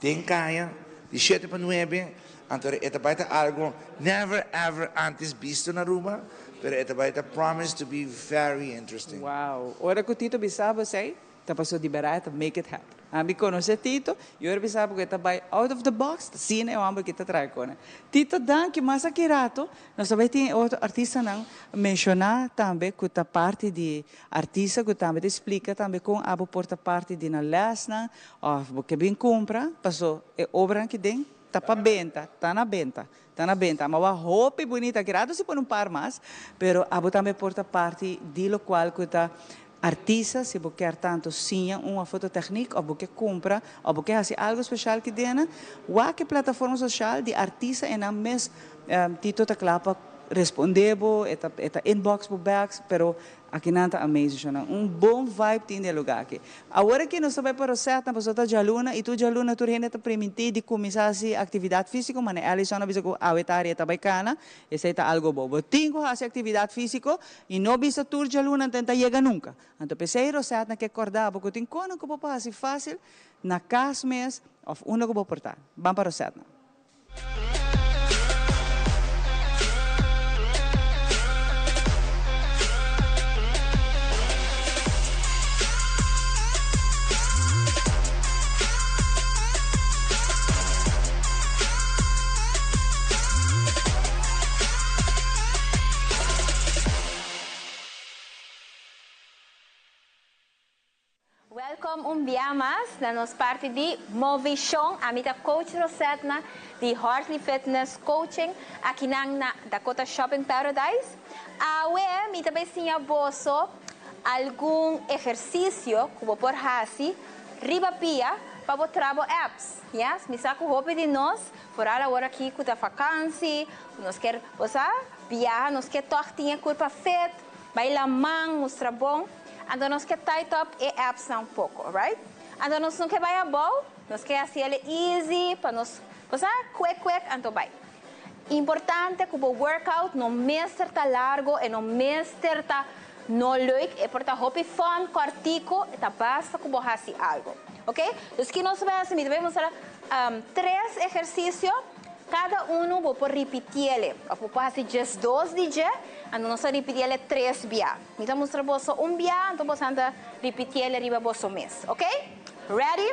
den kaya di shete pa nuebe, anto e ta bai ta algo never ever antes bisto na Aruba, pero e ta bai ta promise to be very interesting. Wow! Ora cu Tito bisa bo esey, ta paso di berdad e ta make it happen. Ami conoce Tito y ora bisa bo cu e ta bai out of the box, ta asina e homber ki ta traha cona. Tito danki, mas aki rato nos ta bai tin e otro artistanan menciona tambe cu ta parti di artista cu tambe ta splica tambe con abo por ta parti di nan lesnan Of bo ke bin kumpra, paso e obranan ki den ta pa benta, ta na benta, ta na benta. Ama wak hopi bunita, kirato si pone un par mas, pero abo tambe por ta parti di lokual ku ta artista, si bo kier tanto siña un of otro teknik, of bo ke kumpra, of bo ke hasi algo speshal ki den nan, wak e plataforma soshal di artista e nan mes Tito ta kla pa responde bo, e ta e ta inbox bo bek, pero Akinan ta amazing shownan. Un bon vibe tin den lugar aki. Awor aki nos ta bai pa Rosetta pasobra ta djaluna y tur djaluna tur hende ta priminti di cuminsa haci actividad fisico mane Allison a bisa cu awe ta arieta bai cana esey ta algo bo. Bo tin cu haci actividad fisico y no bisa tur djaluna anto ta yega nunca. Anto pesey Rosetta ke corda bo cu tin conan cu bo por haci facil na cas mes of unda cu bo por ta. Ban pa Rosetta. Welkom un bia mas na nos parti di Movishon. Ami ta Coach Rosetna di Hartley Fitness Coaching akinan na Dakota Shopping Paradise. Awe mi ta bai siña boso algun ehersisio ku bo por hasi riba pia pa bo tra bo abs. Yes, mi sa ku hopi di nos, foral awor aki ku ta vakansi, ku nos ker, bo sa, biaha, nos ke tòg tin e kurpa fit, bai laman, mustra bon. Anto nos ke tight up e absnan un poko, right? Anto nos no ke bai abou, nos ke hasi el easy pa nos, bo sa, kwek kwek anto bai. Importante ku bo workout no mester ta largo, e no mester ta no leuk, e por ta hopi fun, kòrtiku, e ta basta ku bo hasi algo. Ok? Dus ki nos ta bai hasi? Mi ta bai mustra tres ehersisio, kada unu bo por ripitiele, òf bo por hasi 12 di dje, anto nos ta ripitiele tres bia. Mi ta mustra boso un bia, anto boso ta ripitiele riba boso mes. Ok? Ready?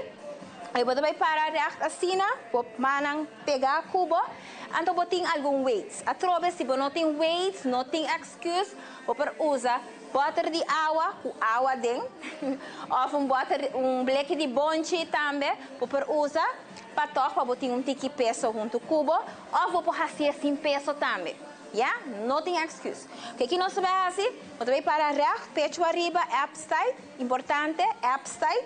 Ahí bo ta bai para recht asina, bo mannan pega ku bo, anto bo tin algun weights. Atrobe si bo no tin weights, no tin excuse, bo por usa boter di awa ku awa den, of un boter, un bleki di bonchi tambe bo por usa pa tòg pa bo tin un tiki peso huntu ku bo, of bo por hasié sin peso tambe. Ya? No tin excuse. Ke ki nos ta bai hasi? Bo ta bai para recht, pechu ariba, abs tight, importante, abs tight,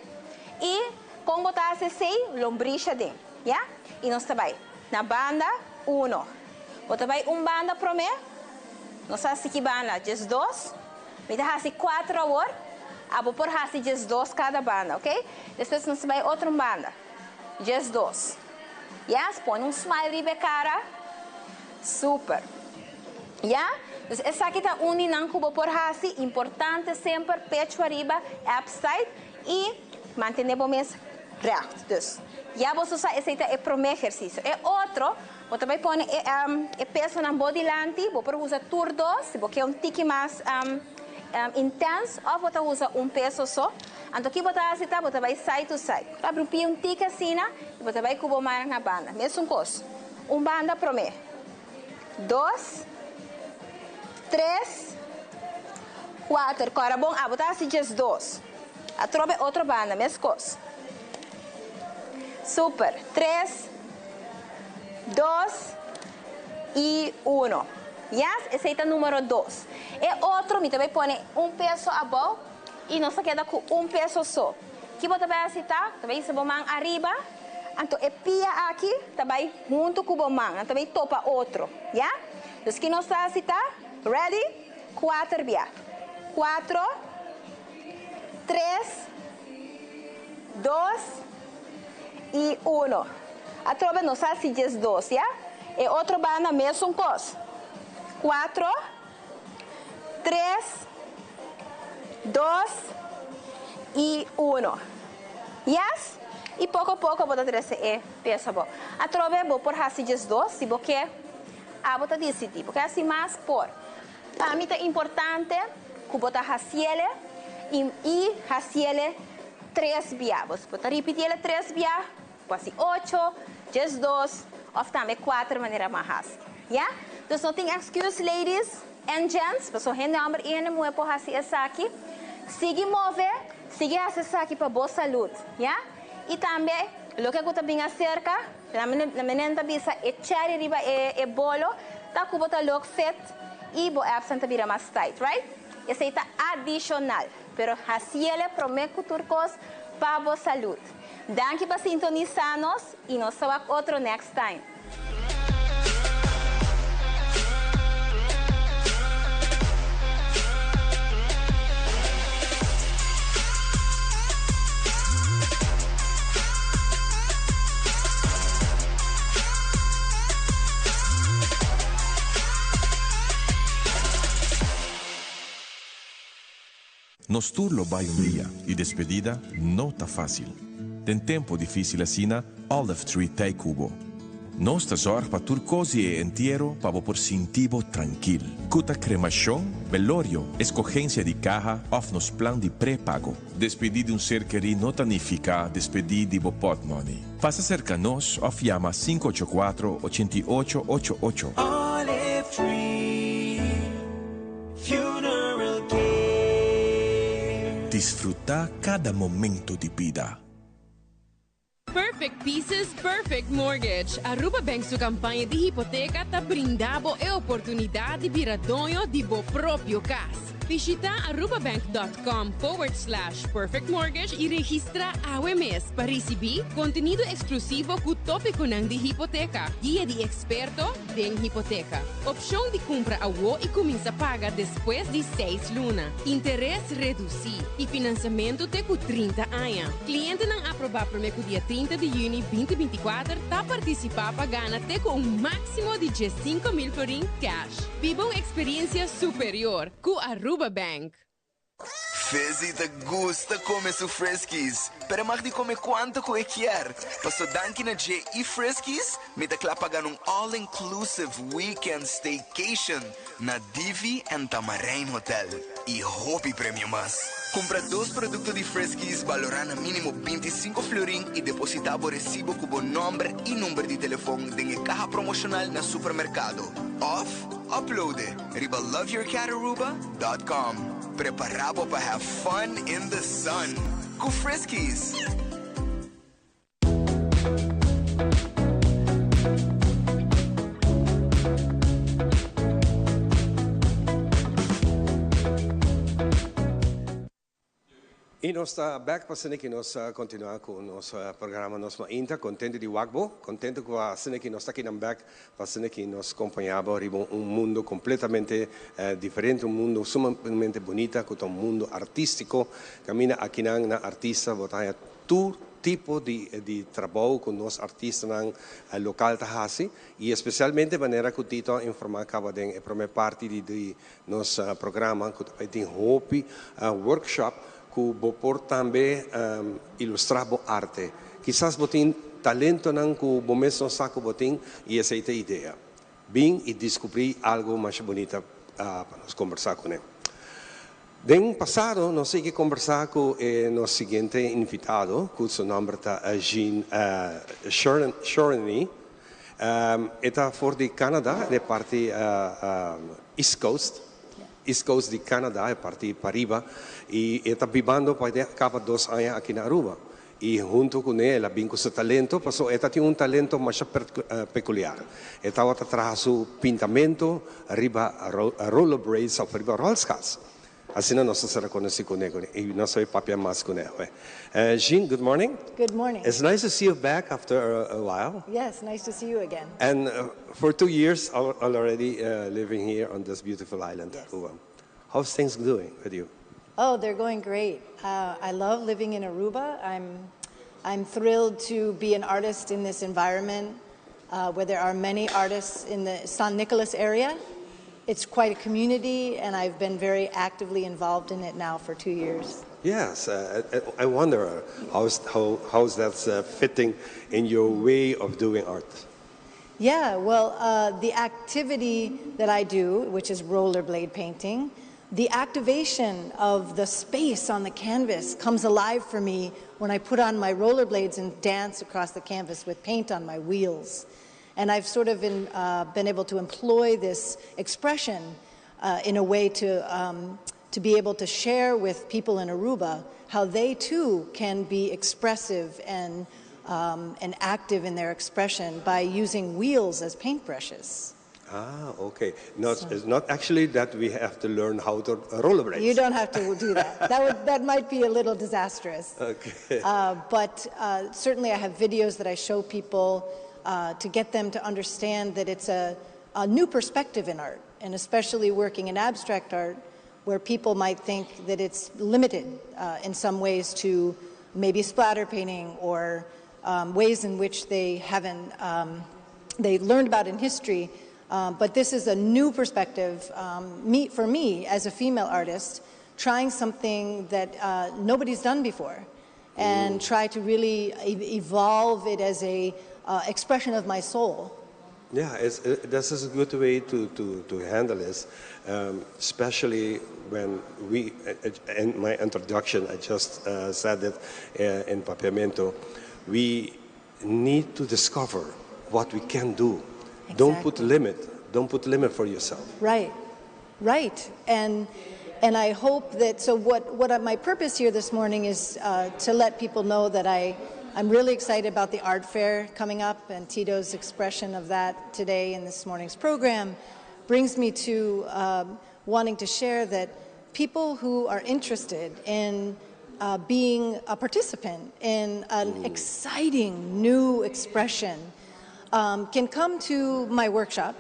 i kon bo ta hasi esei? Lombrisha den. Ya? I nos ta bai na banda uno. Bo ta bai un banda promé, nos hasi ki banda? 12. Mi ta hasi kuater awor, abo por hasi 12 kada banda, ok? Despues nos ta bai otro un banda, 12. Yes? Pone un smile riba e kara. Super. Ya? Dus esaki ta un di nan ku bo por hasi. Importante semper, pechu ariba, abs tight i mantené bo mes recht. Dus, ya boso sa esei ta e promé ehersisio. E otro, bo ta bai pone e e pesonan bo dilanti, bo por usa tur dos, si bo ke un tiki mas intens, òf bo ta usa un peso so. Anto ki bo ta hasi ta, bo ta bai side to side. Bo ta abri un pia un tiki asina i bo ta bai ku bo man na banda. Mesun kos. Un banda promé. Dos, tres, kuater. Kòrda bon, abo ta hasi 12. Atrobe otro banda, meskos. Super. Tres, dos i uno. Yes, esei ta numero dos. E otro mi ta bai pone un peso abou i nos ta keda ku un peso so. Ki bo ta bai hasi ta? Ta bai hisa bo man ariba. Anto e pia aki ta bai huntu ku bo man, nan ta bai topa otro, ya? Dus ki nos ta hasi ta, ready? Kuater bia. Kuatro, tres, dos i uno. Atrobe nos a hasi 12, ya? E otro banda mesun kos. Kuatro, tres, dos i uno. Yes? I poko poko bo ta trese e peso abou. Atrobe bo por hasi 12 si bo ke, abo ta disidí. Bo ke hasi mas, por. Pa mi ta importante ku bo ta hasiele i i hasiele tres bia. Bo ta ripitiele tres bia, bo hasi ocho, 12 òf tambe kuater manera mas hasi. Ya? Dus no tin excuse ladies and gents, pasobra hende hòmber i hende muhé por hasi esaki. Sigui move, sigui hasi esaki pa bo salud. Ya? I tambe loke ku ta bin aserka, na menen ta bisa e cherry riba e e bolo, ta ku bo ta look fit i bo absnan ta bira mas tight, right? Esei ta adishonal, pero hasiele promé ku tur kos pa bo salud. Danki pa sintonisá nos i nos ta wak otro next time. Nos tur lo bai un dia i despedida no ta fásil. Den tempu difísil asina, Olive Tree t'ei ku bo. Nos ta zòrg pa tur kos di e entiero pa bo por sinti bo trankil. Ku ta kremashon, belorio, eskogensia di kaha òf nos plan di prepago. Despedí di un ser kerí no ta nifiká despedí di bo pòtmòni. Pasa serka nos òf yama 584 88 88. Olive Tree Funeral Care. Disfruta cada momento di bida. Perfect Pieces, Perfect Mortgage. Aruba Bank su campaña di hipoteca ta brinda bo e oportunidad di bira doño di bo propio cas. Bishita arubabank.com forward slash perfect mortgage y registra awe mes pa ricibi contenido exclusivo cu topiconan di hipoteca, guia di experto den hipoteca, opcion di cumpra awo y cuminsa paga despues di 6 luna, interes reduci y financiamento te cu 30 aña. Clientenan aproba prome cu dia 30 di juni 2024 ta participa pa gana te cu un maximo di 5 mil florin cash. Biba un experiencia superior cu Aruba Bank. Fizzy ta gusta come su Friskies, pero mag di come cuanto cu e kier. Paso danki na dje y Friskies, mi ta cla pa gana un all-inclusive weekend staycation na Divi and Tamarijn Hotel. Y hopi premio mas. Cumpra dos producto di Friskies valora na minimo 25 florin y deposita bo recibo cu bo nomber y number di telefon den e caha promocional na supermercado. Of, upload riba loveyourcataruba.com. Prepara bo pa have fun in the sun. Cu Friskies. Y nos ta back pa cu nos continua cu nos programa Nos Mainta, contento di wak bo, contento cu cu nos ta aki back pa cu nos acompaña bo riba un mundo completamente diferente, un mundo sumamente bunita, cu un mundo artistico, caminda aki na Artisa, bo ta tur tipo di trabou cu nos artistanan local ta haci y especialmente manera cu Tito a informa caba den e prome parti di nos programa cu tin hopi workshop cu bo por tambe ilustra bo arte. Kisas bo tin talentonan cu bo mes no sa cu bo tin y esey ta e idea. Bin y descubri algo mas bunita pa nos combersa cu ne. Den pasado, nos a sigui combersa cu eh, nos siguiente invitado, cu su nomber ta Jean Shorney. E ta for di Canada, di parti East Coast, East Coast di Canada, e parti pariba, y e ta bibando pa caba 2 aña aki na Aruba. Y hunto cu ne, el a bin cu su talento, paso e tin un talento mas peculiar. E tabata traha su pintamento riba rollerblades of riba rolschaats. Asina nos a conoce cu ne y nos a papia mas cu ne. Jean, good morning. Good morning. It's nice to see you back after a while. Yes, nice to see you again. And for 2 years already living here on this beautiful island, Yes. Aruba. How's things doing with you? Oh, they're going great. I love living in Aruba. I'm thrilled to be an artist in this environment where there are many artists in the San Nicolas area. It's quite a community, and I've been very actively involved in it now for 2 years. Yes, I wonder how's that fitting in your way of doing art? Yeah, well, the activity that I do, which is rollerblade painting, the activation of the space on the canvas comes alive for me when I put on my rollerblades and dance across the canvas with paint on my wheels. And I've sort of been able to employ this expression in a way to be able to share with people in Aruba how they too can be expressive and active in their expression by using wheels as paintbrushes. Ah, okay. Not, it's not actually that we have to learn how to rollerblade. You don't have to do that. That might be a little disastrous. But certainly I have videos that I show people to get them to understand that it's a new perspective in art, and especially working in abstract art, where people might think that it's limited in some ways to maybe splatter painting or ways in which they haven't, they learned about in history. But this is a new perspective for me as a female artist, trying something that nobody's done before and try to really evolve it as a expression of my soul. Yeah, this is a good way to handle this, especially when we, in my introduction, I just said it in Papiamento, we need to discover what we can do. Don't put limit. Don't put limit for yourself. Right. And And I hope that, so what my purpose here this morning is to let people know that I'm really excited about the art fair coming up, and Tito's expression of that today in this morning's program brings me to wanting to share that people who are interested in being a participant in an exciting new expression can come to my workshop,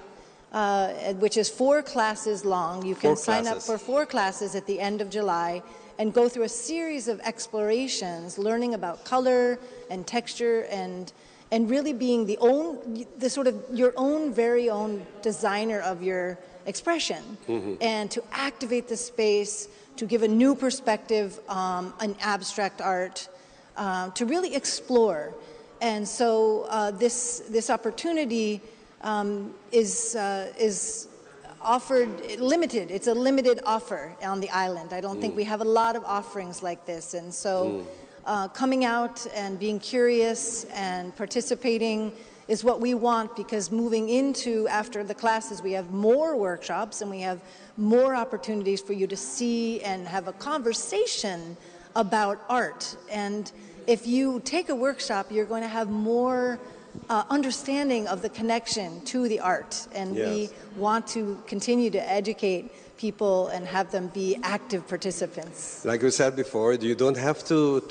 which is four classes long. You can Four sign up classes. for four classes at the end of July and go through a series of explorations, learning about color and texture and really being the sort of your own very own designer of your expression and to activate the space, to give a new perspective on abstract art, to really explore. And so this opportunity is offered limited. It's a limited offer on the island. I don't think we have a lot of offerings like this. And so coming out and being curious and participating is what we want, because moving into after the classes, we have more workshops and we have more opportunities for you to see and have a conversation about art. And if you take a workshop, you're going to have more understanding of the connection to the art. And we want to continue to educate people and have them be active participants. Like we said before, you don't have to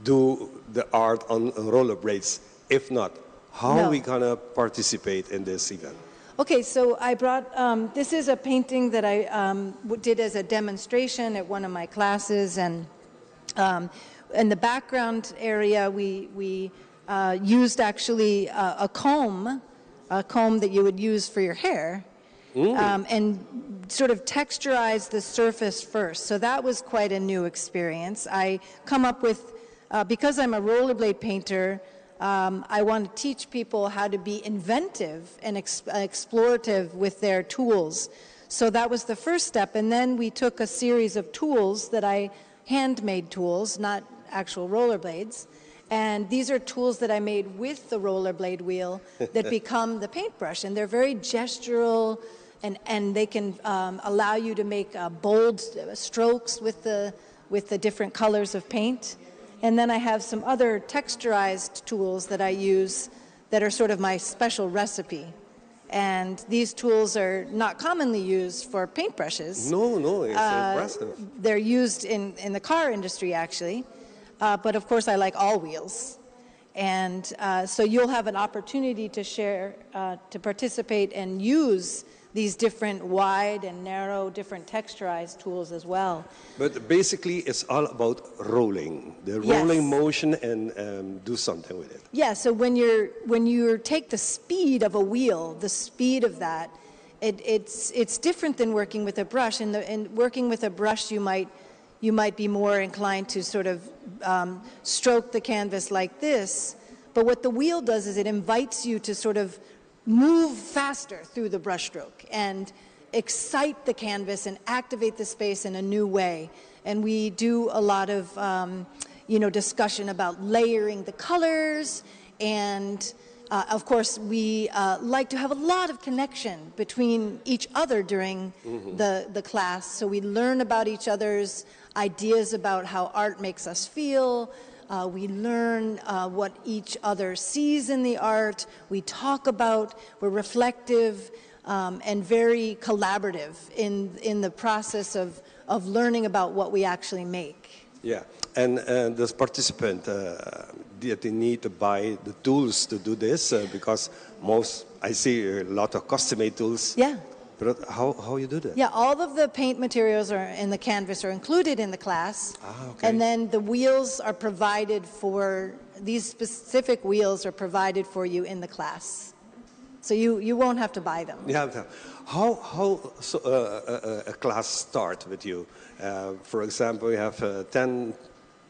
do the art on rollerblades. If not, how No. are we gonna participate in this event? Okay, so I brought, this is a painting that I did as a demonstration at one of my classes, and in the background area, we used actually a comb that you would use for your hair, and sort of texturized the surface first. So that was quite a new experience. I come up with, because I'm a rollerblade painter, I want to teach people how to be inventive and explorative with their tools. So that was the first step. And then we took a series of tools that I, handmade tools, not actual rollerblades. And these are tools that I made with the rollerblade wheel that become the paintbrush. And they're very gestural, and they can allow you to make bold strokes with the different colors of paint. And then I have some other texturized tools that I use that are sort of my special recipe. And these tools are not commonly used for paintbrushes. No, it's impressive. They're used in the car industry, actually. But of course, I like all wheels. And so you'll have an opportunity to share, to participate and use these different wide and narrow, different texturized tools as well. But basically, it's all about rolling, the rolling motion, and do something with it. Yeah, so when you take the speed of a wheel, the speed of that, it's different than working with a brush. And working with a brush, you might be more inclined to sort of stroke the canvas like this. But what the wheel does is it invites you to sort of move faster through the brushstroke and excite the canvas and activate the space in a new way. And we do a lot of discussion about layering the colors, and of course we like to have a lot of connection between each other during the class. So we learn about each other's ideas about how art makes us feel. We learn what each other sees in the art. We talk about, we're reflective and very collaborative in the process of learning about what we actually make. Yeah, and this participant, they need to buy the tools to do this because most, I see a lot of custom-made tools. But how you do that? Yeah, all of the paint materials are in the canvas are included in the class. Ah, okay. And then the wheels are provided for, these specific wheels are provided for you in the class. So you won't have to buy them. Yeah. How so, a class start with you? For example, you have 10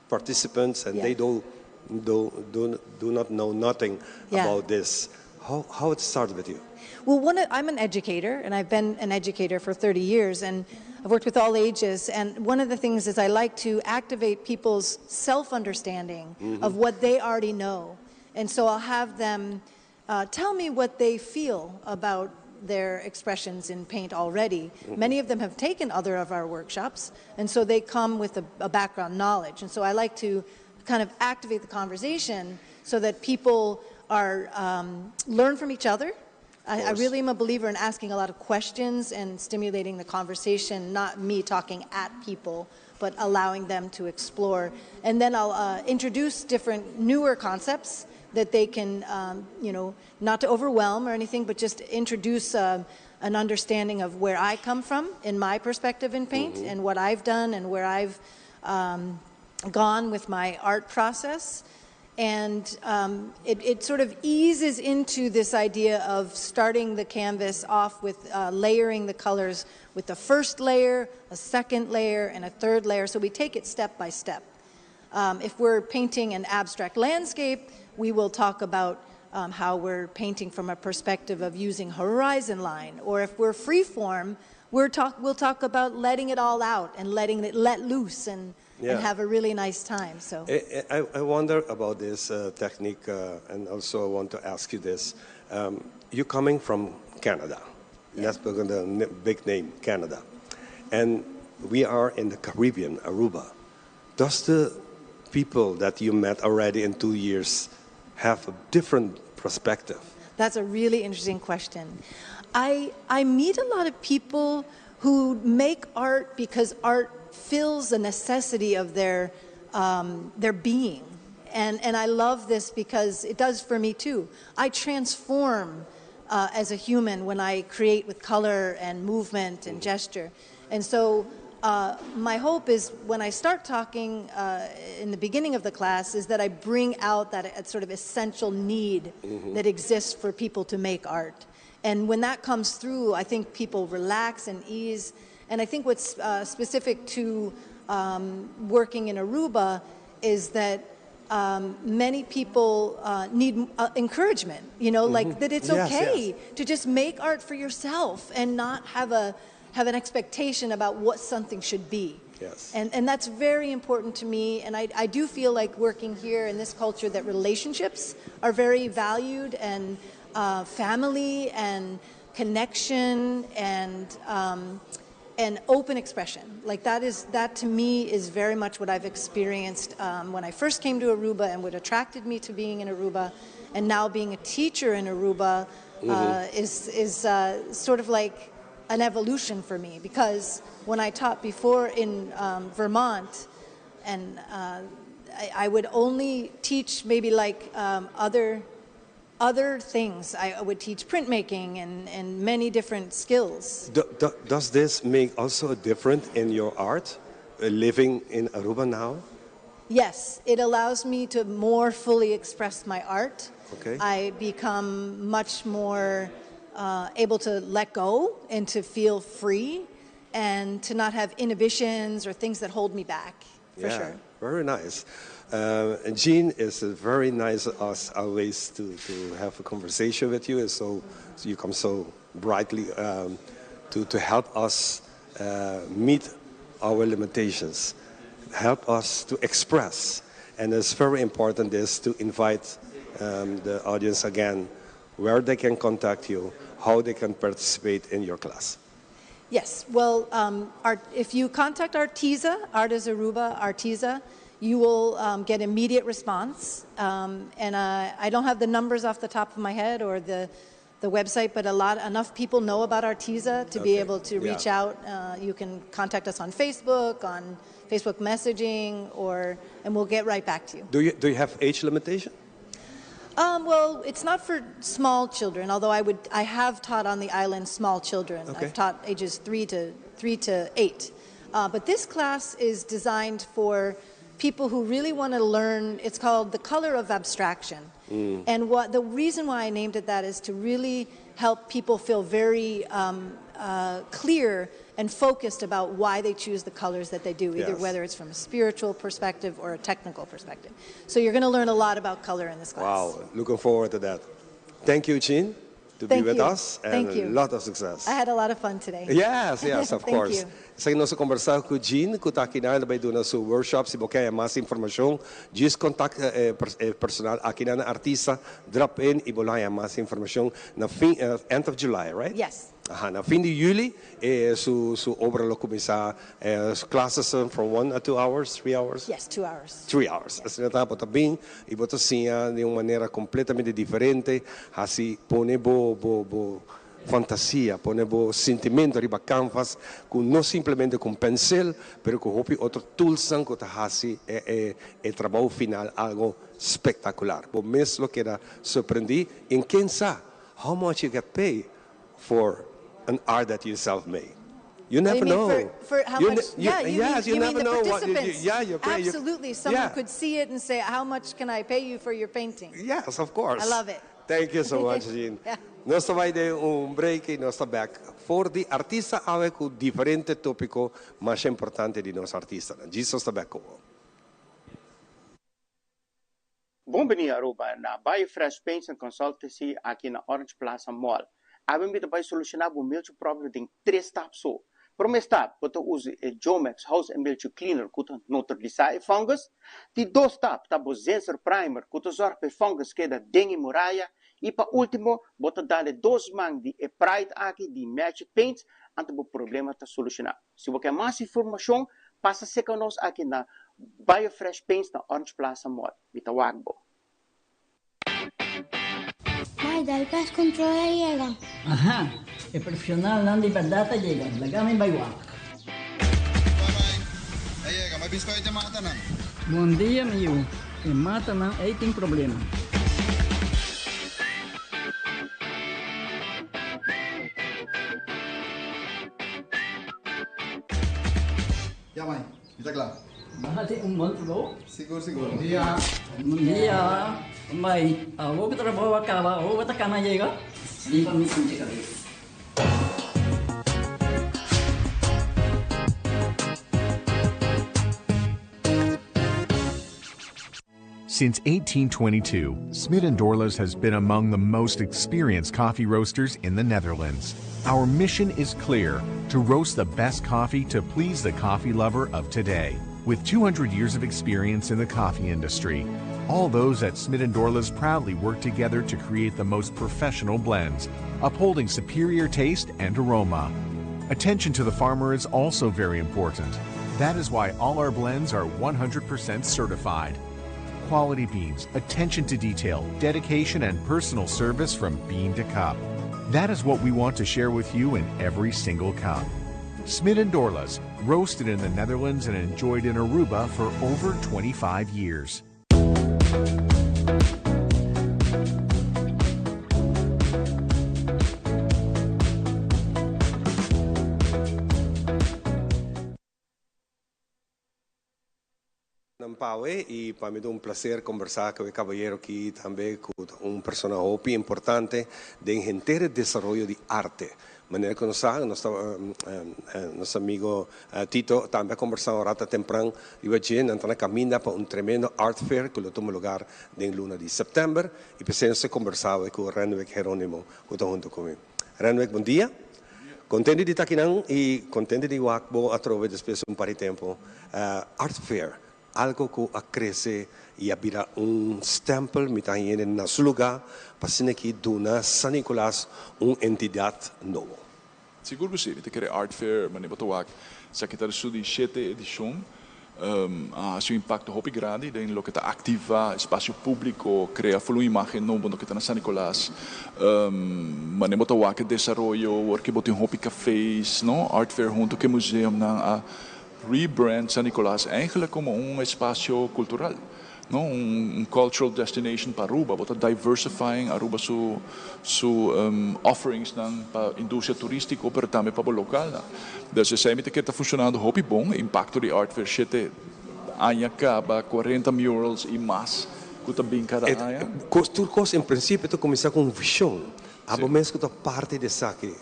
participants and they do not know nothing about this. How it started with you? Well, one, I'm an educator, and I've been an educator for 30 years, and I've worked with all ages. And one of the things is I like to activate people's self-understanding of what they already know. And so I'll have them tell me what they feel about their expressions in paint already. Many of them have taken other of our workshops, and so they come with a background knowledge. And so I like to kind of activate the conversation so that people are learn from each other. I really am a believer in asking a lot of questions and stimulating the conversation, not me talking at people, but allowing them to explore. And then I'll introduce different newer concepts that they can, not to overwhelm or anything, but just introduce an understanding of where I come from in my perspective in paint and what I've done and where I've gone with my art process. And it sort of eases into this idea of starting the canvas off with layering the colors with the first layer, a second layer, and a third layer. So we take it step by step. If we're painting an abstract landscape, we will talk about how we're painting from a perspective of using horizon line. Or if we're freeform, we'll talk about letting it all out and letting it let loose and have a really nice time. So I wonder about this technique, and also I want to ask you this. You're coming from Canada. Let's put on the big name, Canada. And we are in the Caribbean, Aruba. Does the people that you met already in 2 years have a different perspective? That's a really interesting question. I meet a lot of people who make art because art fills a necessity of their being. And I love this because it does for me too. I transform as a human when I create with color and movement and gesture. And so my hope is when I start talking in the beginning of the class is that I bring out that sort of essential need that exists for people to make art. And when that comes through, I think people relax and ease. And I think what's specific to working in Aruba is that many people need encouragement, like that it's okay to just make art for yourself and not have an expectation about what something should be. And that's very important to me. And I do feel like working here in this culture that relationships are very valued and family and connection and open expression. Like that to me is very much what I've experienced when I first came to Aruba and what attracted me to being in Aruba, and now being a teacher in Aruba is sort of like an evolution for me, because when I taught before in Vermont, and I would only teach maybe like other things. I would teach printmaking and many different skills. Does this make also a difference in your art, living in Aruba now? Yes, it allows me to more fully express my art. I become much more able to let go and to feel free and to not have inhibitions or things that hold me back, for sure. Very nice. And Jean, it's very nice as always to have a conversation with you. And so you come so brightly to help us meet our limitations, help us to express. And it's very important is to invite the audience again where they can contact you, how they can participate in your class. Yes, well, if you contact Artiza, Artes Aruba, Artiza, you will get immediate response. And I don't have the numbers off the top of my head or the website, but enough people know about Artiza to be able to reach out. You can contact us on Facebook, on Facebook messaging, and we'll get right back to you. Do you have age limitation? Well, it's not for small children, although I have taught on the island small children. I've taught ages 3 to 8. But this class is designed for people who really want to learn. It's called the color of abstraction. And what the reason why I named it that is to really help people feel very clear and focused about why they choose the colors that they do, either whether it's from a spiritual perspective or a technical perspective. So you're going to learn a lot about color in this class. Wow, looking forward to that. Thank you, Jean. to be Thank with you. us and Thank a you. lot of success. I had a lot of fun today. Yes, of Thank course. you. Esaki nos a combersa cu Jean, cu ta aki nan bay duna su workshop. Si bo kier mas informacion, just contact e personal aki nan, artista, drop in y bo lo haya mas informacion na fin, end of July, right? Yes. Aha, na fin di juli e su su obra lo cuminsa, su classes from 1 a 2 hours, 3 hours? Yes, 2 hours. 3 hours. Asina ta, bo ta bin y bo ta siña di un manera completamente diferente, haci pone bo bo bo fantasia, pone bo sentimento riba canvas cu no simplemente cu un pencil, pero cu hopi otro toolsnan cu ta haci e e e trabou final algo spectacular. Bo mes lo keda sorprendi en ken sa how much you get pay for an art that you self made. You Oh, never you mean know. for how You much? you, Yeah, you yes, mean, you you mean never the know what you, you, participants. yeah, you pay. You, Absolutely. Someone yeah. could see it and say, how much can I pay you for your painting? Yes, of course. I love it. Thank you so much, Jean. Yeah. Nos ta bay den un break y nos ta back for di artista awe cu diferente topico mas importante di nos artistanan. Jesus ta back cu bo. Bon bini Aruba na Biofresh Paints and Consultancy aki na Orange Plaza Mall. Awe mi ta bai soluciona bo miltje problem den tres stap so. Prome stap, bo ta usa e Jomex House and Miltje Cleaner cu ta neutralisa e fungus. Di dos stap ta bo Zenser Primer cu ta zorg pa e fungus keda den e muraya. Y pa ultimo, bo ta dale dos man di e Pride aki di Magic Paints anto bo problema ta soluciona. Si bo ke mas informacion, pasa seca nos aki na Biofresh Paints na Orange Plaza Mall. Mi ta wak bo. Mai, dal pest control a yega. Aha, e profesionalnan di berdad a yega. Laga mi bai wak. Bye bye. A yega, ma biscoit e matanan. Bon dia mi yu, e matanan ei tin problema. Ya mai, mi ta kla. Bo hasi un bon trabou. Sigur sigur. Bon dia. Bon dia. Mai, awor ku trabou a kaba, awor bo ta kana yega? Riba mi sinti kabes. Since 1822, Smit & Dorlas has been among the most experienced coffee roasters in the Netherlands. Our mission is clear, to roast the best coffee to please the coffee lover of today. With 200 years of experience in the coffee industry, all those at Smit & Dorlas proudly work together to create the most professional blends, upholding superior taste and aroma. Attention to the farmer is also very important. That is why all our blends are 100% certified. Quality beans, attention to detail, dedication, and personal service from bean to cup. That is what we want to share with you in every single cup. Smit & Dorlas, roasted in the Netherlands and enjoyed in Aruba for over 25 years. Nan pawe y pa mi ta un placer conversa cu e caballero aki tambe cu ta un persona hopi importante den henter e desaroyo di arte. Manera cu nos sa, nos ta nos amigo Tito tambe a conversa un rato tempran riba dje, nan ta na caminda pa un tremendo art fair cu lo tuma lugar den luna di september y p'esey nos ta conversa awe cu Renwick Heronimo cu ta hunto cu mi. Renwick, bon dia. Contento di ta akinan y contento di wak bo atrobe despues un par di tempo. Art Fair, algo cu a crece y a bira un stempel, mi ta hañ'e na su lugar pa asina aki duna San Nicolas un entidad nobo. Sigur cu si, mi ta kere Art Fair, manera bo ta wak, esaki ta su di shete edicion. A hasi un impacto hopi grandi den loke ta activa espacio publico, crea full un imagen nobo loke ta na San Nicolas. Manera bo ta wak e desaroyo, wor ke bo tin hopi cafes, no? Art Fair hunto ke museumnan a rebrand San Nicolas eigenlijk como un espacio cultural, no? Un cultural destination pa Aruba. Bo ta diversifying Aruba su su offerings-nan pa industria turistico pero tambe pa bo localnan. Dus esei mi ta kere ta funcionando hopi bon. E impacto di Art Fair shete aña caba, cuarenta murals y mas cu ta bin cada aña. Tur cos en principio ta cuminsa cu un vision. Abo mes cu ta parti di esaki,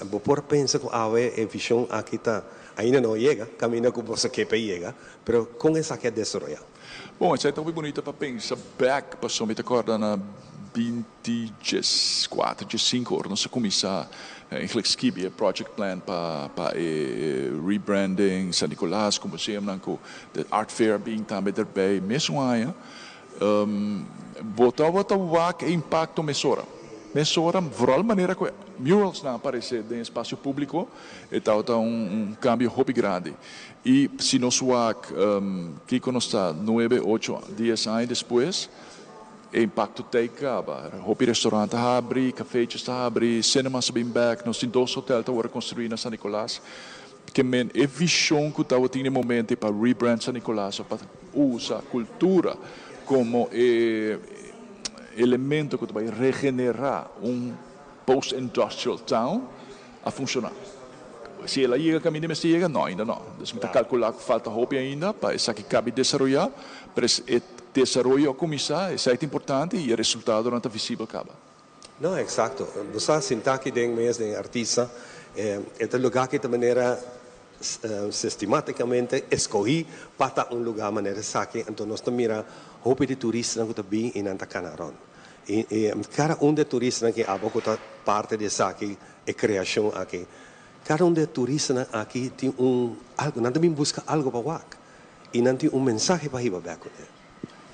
bo por pensa cu awe e vision aki ta ainda no a yega, caminda cu boso ke pa e yega, pero con esaki a desaroya? Bon, esei ta hopi bunita pa pensa bek, pasobra mi ta corda na. 24, 15 ora nos a cuminsa eigenlijk skibi e project plan pa e rebranding San Nicolas cu museumnan cu de art fair bin tambe erbij mesun aña. Bo tabata wak e impacto mesora. Mesora, vooral manera cu e muralsnan a aparece den espacio publico, e tabata un cambio hopi grandi. Y si nos wak kico nos ta nuebe, ocho, dies aña despues, e impacto t'ey caba. Hopi restaurant ta habri, cafeetjes ta habri, cinemas a bin bek, nos tin dos hotel ta worde construi na San Nicolas. Ke men e vision cu tabatin den momento pa rebrand San Nicolas of pa usa cultura como e elemento cu ta bay regenera un post-industrial town a funciona. Si el a yega caminda mester yega? No, ainda no. Dus mi ta calcula cu falta hopi ainda pa esaki cabi desaroya, pero e desaroyo a cuminsa, esey ta importante y e resultadonan ta visibel caba. No, exacto. Bo sa sinta aki den mes den artista, e ta lugar ki ta manera sistematicamente escogi pa ta un lugar manera esaki, anto nos ta mira hopi di turistanan cu ta bin y nan ta cana rond. Y cada un di e turistanan ki abo cu ta parti di esaki, e creacion aki, cada un di e turistanan aki tin un algo, nan ta bin busca algo pa wak y nan tin un mensahe pa hiba bek cune.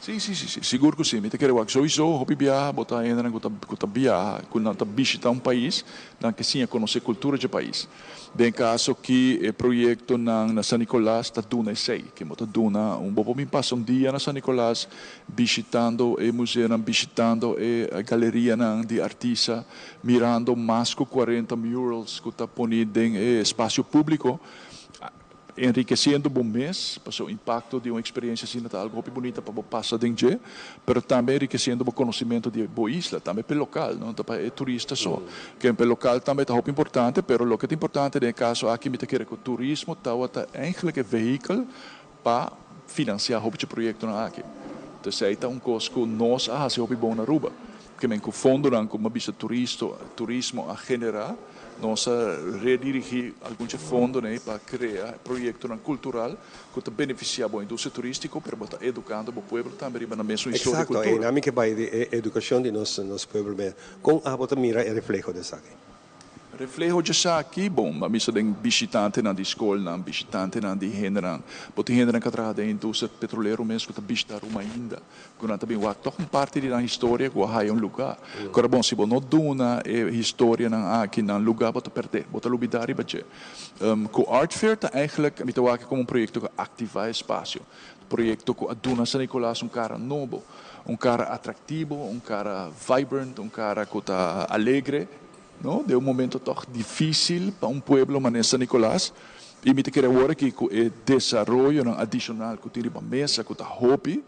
Sí, sí, sí, sí, sigur ku sí. Mi ta kere wak souiso hopi biaha bo ta hendenan ku ta ku ta biaha, ku nan ta bishita un pais, nan ke siña konosé kultura dje pais. Den kaso ki e proyektonan na San Nicolas ta duna esei, ke bo ta duna un bo por bin pasa un dia na San Nicolas bishitando e museonan, bishitando e galerianan di artista, mirando mas ku kuarenta murals ku ta poni den e espasio públiko. Enrikesiendo bo mes, pasobra impakto di un eksperensia asina ta algu hopi bunita pa bo pasa den dje, pero tambe enrikesiendo bo konosementu di bo isla, tambe p'e lokal, no ta pa e turista so. Ken p'e lokal tambe ta hopi importante, pero loke ta importante den e kaso aki mi ta kere ku turismo tawata eigentlik e vehikel pa finansiá hopi dje proyektonan aki. Entonces ei ta un kos ku nos a hasi hopi bon na Aruba. Ke men ku fondonan ku mi a bisa turisto, turismo a generá, nos a redirigí algun dje fondonan ei pa krea proyektonan kultural ku ta benefisiá bo industria turístiko, pero bo ta edukando bo pueblo tambe riba nan mesun historia i Eksakto, kultura. ei nan mi ke bai di e edukashon di nos nos pueblo mes. Kon abo ta mira e refleho di esaki? Refleho djesaki, bon, a misa den bishitantenan di skolnan, bishitantenan di hendenan. Bo tin hendenan ku a traha den industria petrolero mes ku ta bishita Ruma ainda, ku nan ta bin wak tòg un parti di nan historia ku a haya un lugá. Kora bon, si bo no duna e historianan aki nan lugá, bo ta pèrdè, bo ta lubidá riba dje. Ku Art Fair ta eigentlik, mi ta wak komo un proyekto ku a aktivá espasio, proyekto ku a duna San Nicolas un kara nobo, un kara atraktibo, un kara vibrant, un kara ku ta alegre. No, den un momento tòg difísil pa un pueblo manera San Nicolas, i mi ta kere awor aki ku e desaroyonan adishonal ku tin riba mesa ku ta hopi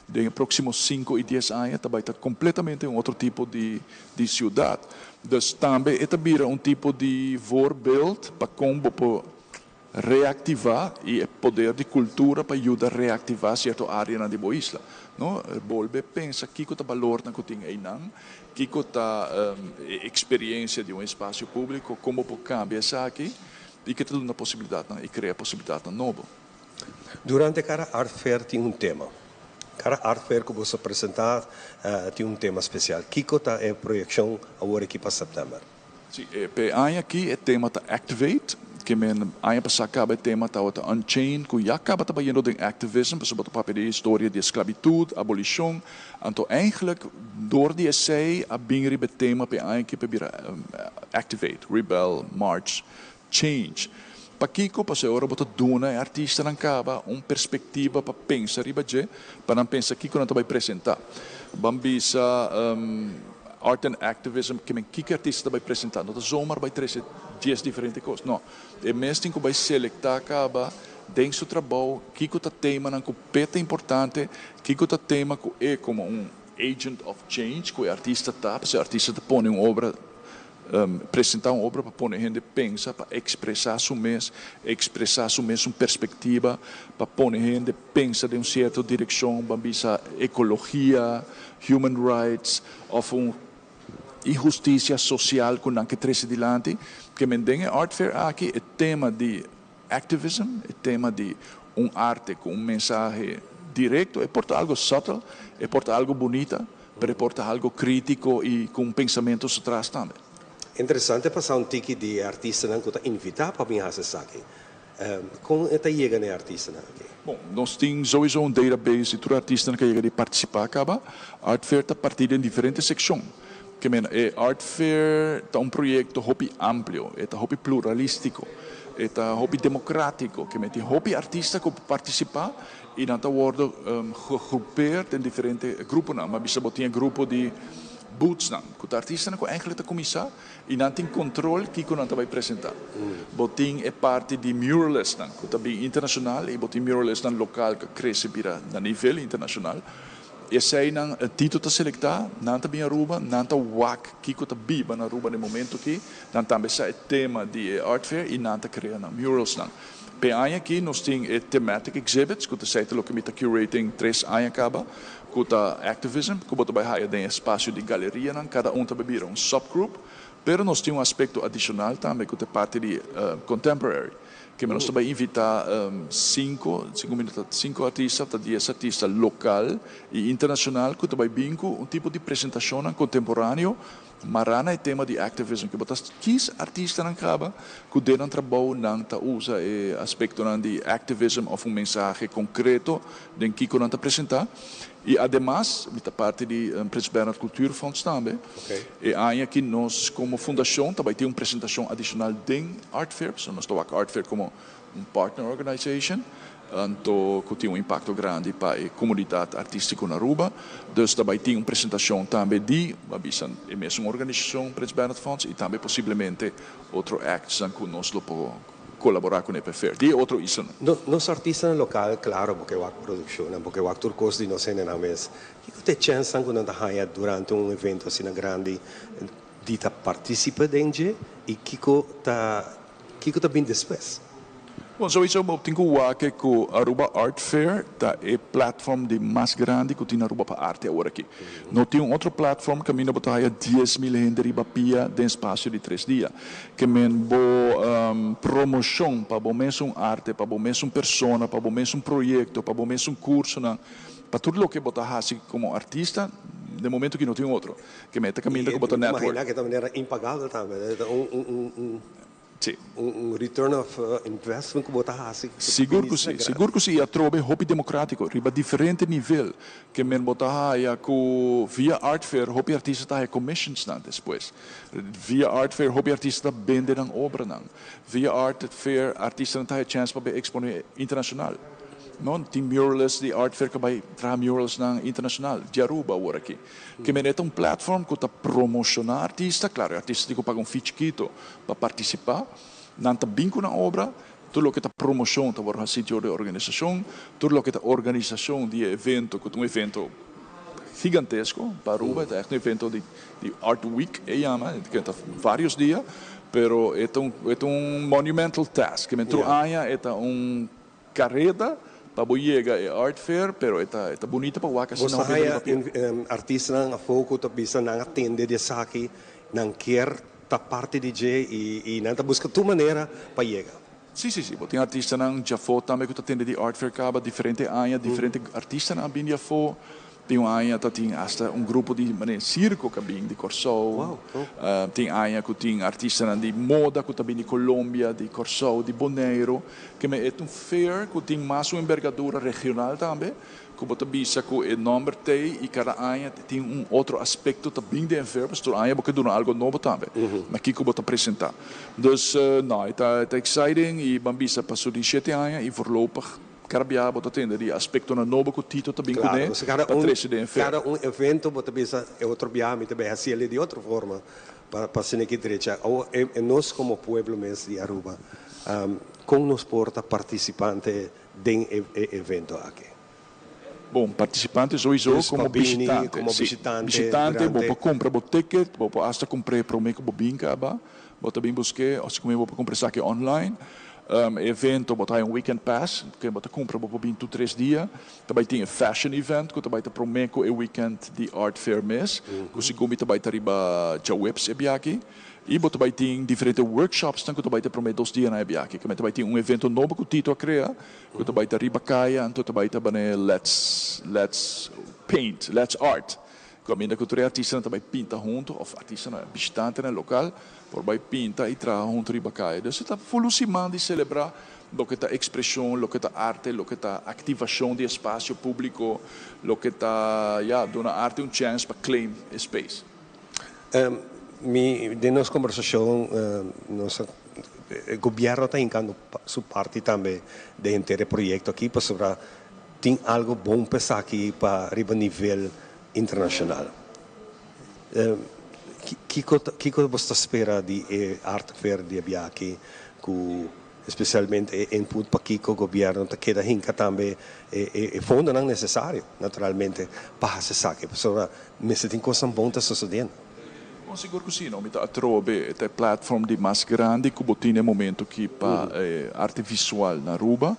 den e próksimo sinku i dies aña ta bai ta kompletamente un otro tipo di di siudat. Dus tambe e ta bira un tipo di voorbeeld pa kon bo por reaktivá i e poder di kultura pa yuda reaktivá sierto áreanan di bo isla. No, bolbe pensa kiko ta balornan ku tin einan, kiko ta e eksperiensia di un espasio públiko, kon bo por kambia esaki i ke ta duna posibilidatnan i krea posibilidatnan nobo. Durante kada Art Fair tin un tema. Kada Art Fair ku boso presentá tin un tema spesial. Kiko ta e proyekshon awor aki pa sèptèmber? Sí, p'e aña aki e tema ta Activate, ke men aña pasá kaba e tema tabata Unchained, ku ya kaba ta bayendo den activism, pasobra bo ta papia di e historia di esklabitut, abolishon, anto eigentlik dor di esei a bin riba e tema p'e aña aki pa bira Activate, Rebel, March, Change. Pakiko? Pasobra ora bo ta duna e artistanan kaba un perspektiva pa pensa riba dje, pa nan pensa kiko nan ta bai presentá. Ban bisa. Art and activism, ke men kiko e artista ta bai presenta? No ta zomaar bai trese dies diferente kos, no. E mes tin ku bai selektá kaba den su trabou kiko ta temanan ku p'e ta importante, kiko ta tema ku e komo un agent of change ku e artista ta, pasobra e artista ta pone un obra, presenta un obra pa pone hende pensa, pa ekspresá su mes, ekspresá su mes un perspektiva, pa pone hende pensa den un sierto direkshon, ban bisa ekologia, human rights of un inhusticia social cu nan ke trece dilanti, ke men den e art fair aki e tema di activism, e tema di un arte cu un mensahe directo, e por ta algo subtle, e por ta algo bunita, Pero e por ta algo critico y cu un pensamento su tras tambe. Interesante pa sa un tiki di e artistanan cu ta invita pa bin haci esaki. Con e ta yega na e artistanan aki? Bon, nos tin souiso un database di tur artistanan cu a yega di participa caba. Art Fair ta parti den diferente seccion. Ke men, e Art Fair ta un proyecto hopi amplio, e ta hopi pluralistico, e ta hopi democratico. Ke men, tin hopi artista cu por participa y nan ta wordo gegroepeerd den diferente gruponan. M'a bisa bo tin e grupo di bootsnan, cu ta artistanan cu eigenlijk ta cuminsa y nan tin control kico nan ta bay presenta. Bo tin e parti di muralistnan cu ta bin internacional y bo tin muralistnan local cu a crece bira na nivel internacional. Eseinan Tito ta selecta, nan ta bin Aruba, nan ta wak kico ta biba na Aruba na e momento aki, nan tambe sa e tema di e Art Fair y nan ta crea nan muralsnan. P'e aña aki nos tin e thematic exhibits cu ta esei ta loke mi ta curating tres aña caba, cu ta activism, cu bo ta bay haya den e espacio di galerianan, cada un ta bay bira un subgroup, pero nos tin un aspecto adicional tambe cu ta e parti di contemporary. Keme nos ta bai invitá sinku, sinku mi ta sinku artista ta dies artista lokal i internashonal ku ta bai bin ku un tipo di presentashonnan kontemporaneo mará na e tema di activism. Ke bo ta kis artistanan kaba ku den nan trabou nan ta usa e aspektonan di activism òf un mensahe konkreto den kiko nan ta presentá. I ademas mi ta parti di Prins Bernhard Cultuurfonds tambe. E aña aki nos komo fundashon ta bai tin un presentashon adishonal den Art Fair, pasobra nos ta wak Art Fair komo un partner organization, anto ku tin un impakto grandi pa e komunidat artístiko na Aruba. Dus ta bai tin un presentashon tambe di, bo a bisa, e mesun organisashon Prins Bernhard Fonds i tambe posiblemente otro actsnan ku nos lo por kolaborá kuné pa e fair di e otro islanan. Nos artistanan lokal, klaro bo ke wak produkshonnan, bo ke wak tur kos di nos hendenan mes. Kiko ta e chènsnan ku nan ta haña durante un evento asina grandi di ta partisipa den dje i kiko ta kiko ta bin despues? Bon, souiso bo tin ku wak ku Aruba Art Fair ta e platform di mas grandi ku tin na Aruba pa arte awor aki. No tin un otro platform kaminda bo ta haya 10,000 hende riba pia den spasio di tres dia. Ke men bo promoshon pa bo mesun arte, pa bo mesun persona, pa bo mesun proyekto, pa bo mesun kursonan, pa tur loke bo ta hasi komo artista, den momento ki no tin otro. Ke men ta kaminda ku bo ta network. Imagina ke ta manera impagabel tambe. Ta un un return of investment ku bo ta hasi. Sigur ku si, sigur ku si. I atrobe hopi demokratiko riba diferente nivel. Ke men bo ta haya ku via Art Fair hopi artista ta haya commissionsnan despues. Via Art Fair hopi artista ta bende nan obranan. Via Art Fair artistanan ta haya chèns pa bay eksponé internashonal. No, tin muralist di Art Fair ku a bay traha muralsnan internashonal di Aruba awor aki. Ke mene ta un platform ku ta promoshoná artista. Klaro, e artista tin ku paga un fee chikito pa partisipá. Nan ta bin ku nan obra. Tur loke ta promoshon ta wòrdu hasí dor di e organisashon. Tur loke ta organisashon di e evento, ku ta un evento gigantesko pa Aruba, e ta ègt un evento di di Art Week e yama, e ta vários dia, pero e ta un e ta un monumental task. Kimen tur aña e ta un kareda pa bo yega e Art Fair, pero e ta e ta bunita pa wak Bo asina sa hopi hende haya papia. artistanan afó ku ta bisa nan a tende di esaki, nan kier ta parti di dje i nan ta buska tur manera pa yega. Sí, sí, sí. Bo tin artistanan djafó tambe ku ta tende di Art Fair kaba diferente aña, diferente artistanan a bin di afó. Tin un aña ta tin hasta un grupo di manera sirko ku a bin di Kòrsou. Tin aña ku tin artistanan di moda ku ta bin di Colombia, di Kòrsou, di Boneiru. Keme e ta un fair ku tin mas un embergadura regional tambe. Ku bo ta bisa ku e nòmber t'ei i kada aña tin un otro aspekto ta bin den e fair, pasobra tur aña bo ke duna algo nobo tambe na kiko bo ta presentá. Dus no, e ta e ta exciting i ban bisa paso di shete aña i voorlopig kada biaha bo ta tende di aspektonan nobo ku Tito ta bin Klaro, kuné pasobra kada pa un trese den e fair. kada un evento bo ta bisa e otro biaha mi ta bai hasi el'e di otro forma pa pa asina ki drecha. Awor e e nos komo pueblo mes di Aruba kon nos por ta partisipante den e e evento aki? Bon, partisipante souiso Dus pa komo bini bishitante. komo Sí, bishitante bishitante bo durante. por kumpra bo ticket, bo por asta kumpr'é promé ku bo bin kaba. Bo ta bin busk'é òf si kum'é bo por kumpra esaki online. E evento bo ta haña un weekend pass, ken bo ta kumpra bo por bin tur tres dia. Ta bai tin e fashion event ku ta bai ta promé ku e weekend di Art Fair mes, ku segun mi ta bai ta riba djaweps e biaha. I bo ta bai tin diferente workshopsnan ku ta bai ta e promé dos dianan e biaha. Keme ta bai tin un evento nobo ku Tito a krea, ku ta bai ta riba kaya, anto ta bai ta bane Let's Let's Paint, Let's Art. Kaminda ku tur e artistanan ta bai pinta huntu òf artistanan, bishitantenan lokal por bai pinta i traha huntu riba kaya. Dus e ta ful un siman di selebrá loke ta ekspreshon, loke ta arte, loke ta aktivashon di espasio públiko, loke ta, ya, duna arte un chèns pa claim e space. Mi, den nos kombersashon, nos a, e gobièrnu ta hinkando su parti tambe den henter e proyekto aki pasobra tin algo bon pa esaki pa riba nivel internashonal. Kiko kiko bo ta spera di e Art Fair di e biaha ku espesialmente e input pakiko gobièrnu ta keda hinka tambe e fondonan nesesario naturalmente pa hasi esaki pasobra mester tin kosnan bon ta sosodiendo. Bon sigur ku si no mi ta atrobe e ta e platform di mas grandi ku bo tin e momento aki pa e arte visual na Aruba.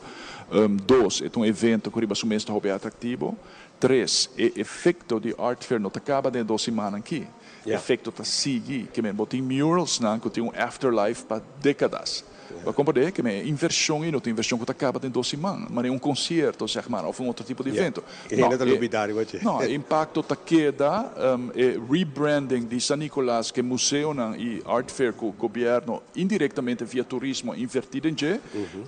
Dos, e ta un evento ku riba su mes ta hopi atraktivo. Tres, e efekto di Art Fair no ta kaba den e dos simannan aki. Efekto ta sigui. Ke men bo tin muralsnan ku tin un afterlife pa dekadas. Bo a komprendé? Ke men e invershon ei no ta un invershon ku ta kaba den dos siman, manera un konsierto, sèg mar, òf un otro tipo di evento. E hende ta lubidá riba dje. No, e impakto ta keda. E rebranding di San Nicolas ku e museonan i Art Fair ku gobièrnu indirektamente via turismo a invertí den dje,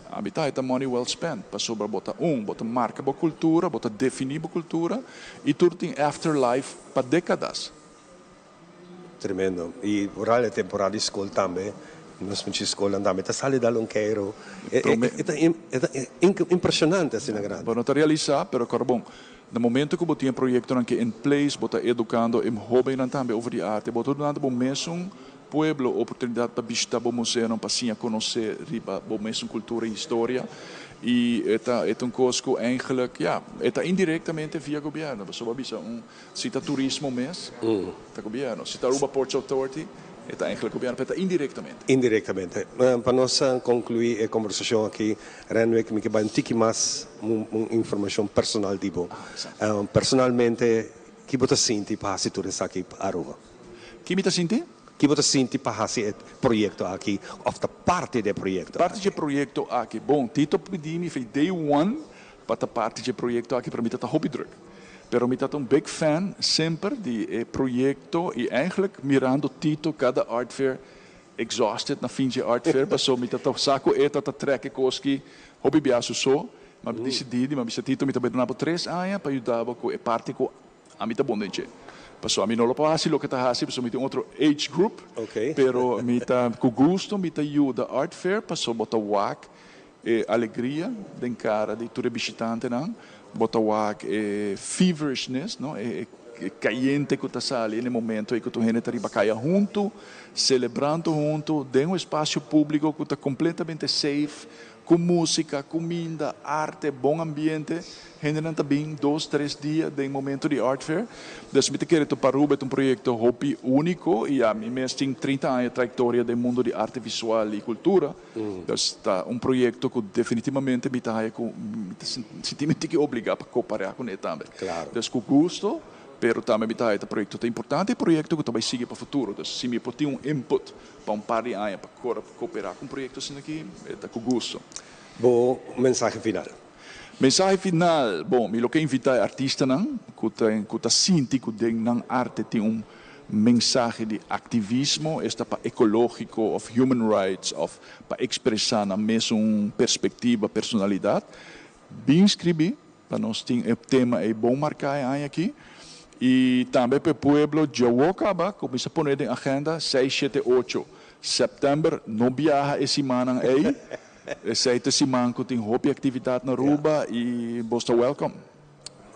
Ami ta e ta money well spent pasobra bo ta un, bo ta marka bo kultura, bo ta definí bo kultura i tur tin afterlife pa dékadas. Tremendo. I vooral e temporada di skol tambe, nos mucha skolnan tambe ta sali dal un keiro. E ta e ta impreshonante asina grandi. Bo no ta realisá, pero kòrda bon, na momento ku bo tin e proyektonan ke in place, bo ta edukando e hóbennan tambe over di arte, bo ta dunando bo mesun Pueblo oportunidat pa bishita bo museonan pa siña konosé riba bo mesun kultura i historia i e ta e ta un kos ku eigenlik ya e ta indirektamente via gobièrnu pasobra bo a bisa un si ta turismo mes ta gobièrnu si ta Aruba Ports Authority e ta eigenlik gobièrnu pero e ta indirektamente. Indirektamente. Pa nos konkluí e kombersashon aki Renwick mi ke bai un tiki mas un informashon personal di bo. Personalmente ki bo ta sinti pa hasi tur esaki pa Aruba? Ki mi ta sinti? Ki bo ta sinti pa hasi e proyekto aki òf ta parti di e proyekto aki? Parti dje proyekto aki? Bon, Tito pidi mi for day one pa ta parti dje proyekto aki, pero mi ta ta hopi druk. Pero mi ta ta un big fan semper di e proyekto i eigenlijk mirando Tito kada art fair exhausted na fin dje art fair paso mi ta ta sa ku e ta ta trek e kos ki hopi bia su so. Mi a disidí di mi a bisa Tito mi ta bai duna bo tres aña pa yuda bo ku e parti ku Ami ta bon den dje. Pasobra ami no lo por hasi loke ta hasi pasobra mi tin otro age group. Pero mi ta ku gusto mi ta yuda Art Fair pasobra bo ta wak e alegria den kara di tur e bishitantenan. Bo ta wak e feverishness, no, e kayente ku ta sali na e momento ei ku tur hende ta riba kaya huntu, selebrando huntu den un espasio públiko ku ta kompletamente safe. Ku músika, kuminda, arte, bon ambiente, hendenan ta bin dos, tres dia den momento di Art Fair. Dus mi ta kere topa Aruba e ta un proyekto hopi úniko i ya mi mes tin 30 aña trayektoria den mundo di arte visual i kultura. Dus ta un proyekto ku definitivamente mi ta haya ku mi ta sinti mi tiki obligá pa kopará kuné tambe. Dus ku gusto. Pero tambe mi ta haya ta proyekto ta importante i proyekto ku ta bai sigui pa futuro. Dus si mi por tin un input pa un par di aña pa kooperá ku un proyekto asina aki, e ta ku gusto. Bo mensahe final? Mensahe final, Bon, mi lo ke invitá e artistanan ku ta ku ta sinti ku den nan arte tin un mensahe di aktivismo, esta pa ekológiko òf human rights òf pa ekspresá nan mesun perspektiva, personalidat, bin skribí Pa nos tin e tema ei bon marká e aña aki. I tambe pa e pueblo djawo kaba kuminsá pone den agenda seis, shete, ocho sèptèmber. No biaha e simannan ei. Esei ta e siman ku tin hopi aktividat na Aruba i bos ta wèlkòm.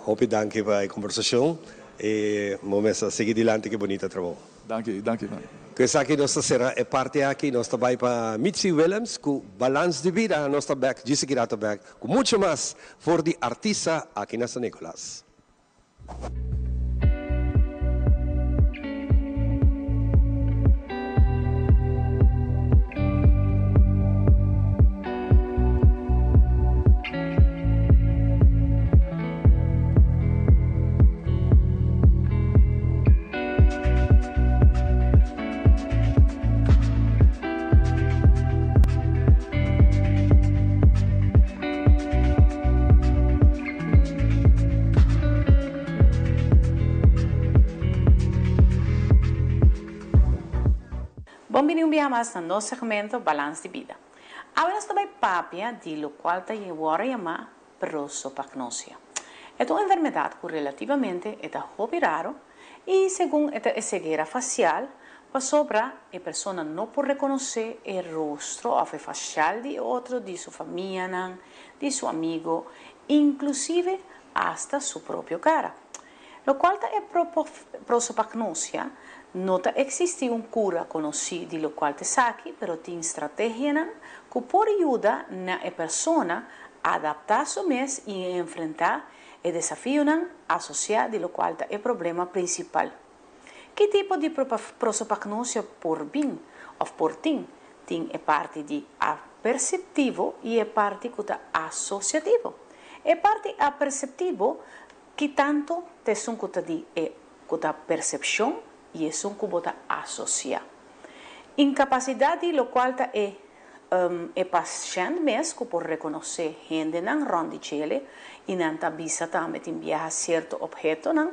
Hopi danki pa e kombersashon i bo mes a sigui dilanti ku e bunita trabou. Danki, danki man. Ku esaki nos ta sera e parti aki. Nos ta bai pa Mitzi Willems ku Balans di Bida. Nos ta bèk djis aki rato bèk ku mucho mas for di artista aki na San Nicolas. bini un biaha mas na nos segmento Balans di Bida. Awe nos ta bai papia di locual ta worde yama prosopagnosia. E ta un enfermedad cu relativamente e ta hopi raro y segun e ta e ceguera facial pasobra e persona no por reconoce e rostro of e facial di e otro, di su famianan, di su amigo, inclusive hasta su propio cara. Locual ta e prosopagnosia, no ta existi un cura conoci di locual ta esaki, pero tin strategianan cu por yuda na e persona adapta su mes y enfrenta e desafionan asocia di locual ta e problema principal. Ki tipo di prosopagnosia por bin of por tin? Tin e parti di aperceptivo y e parti cu ta asociativo. E parti aperceptivo Ki tantu ta esun ku ta di e ku ta persepshon i esun ku bo ta asosiá. Inkapasidat di lokual ta e e pashènt mes ku por rekonosé hendenan rònt di djele i nan ta bisa tambe tin biaha sierto ophetonan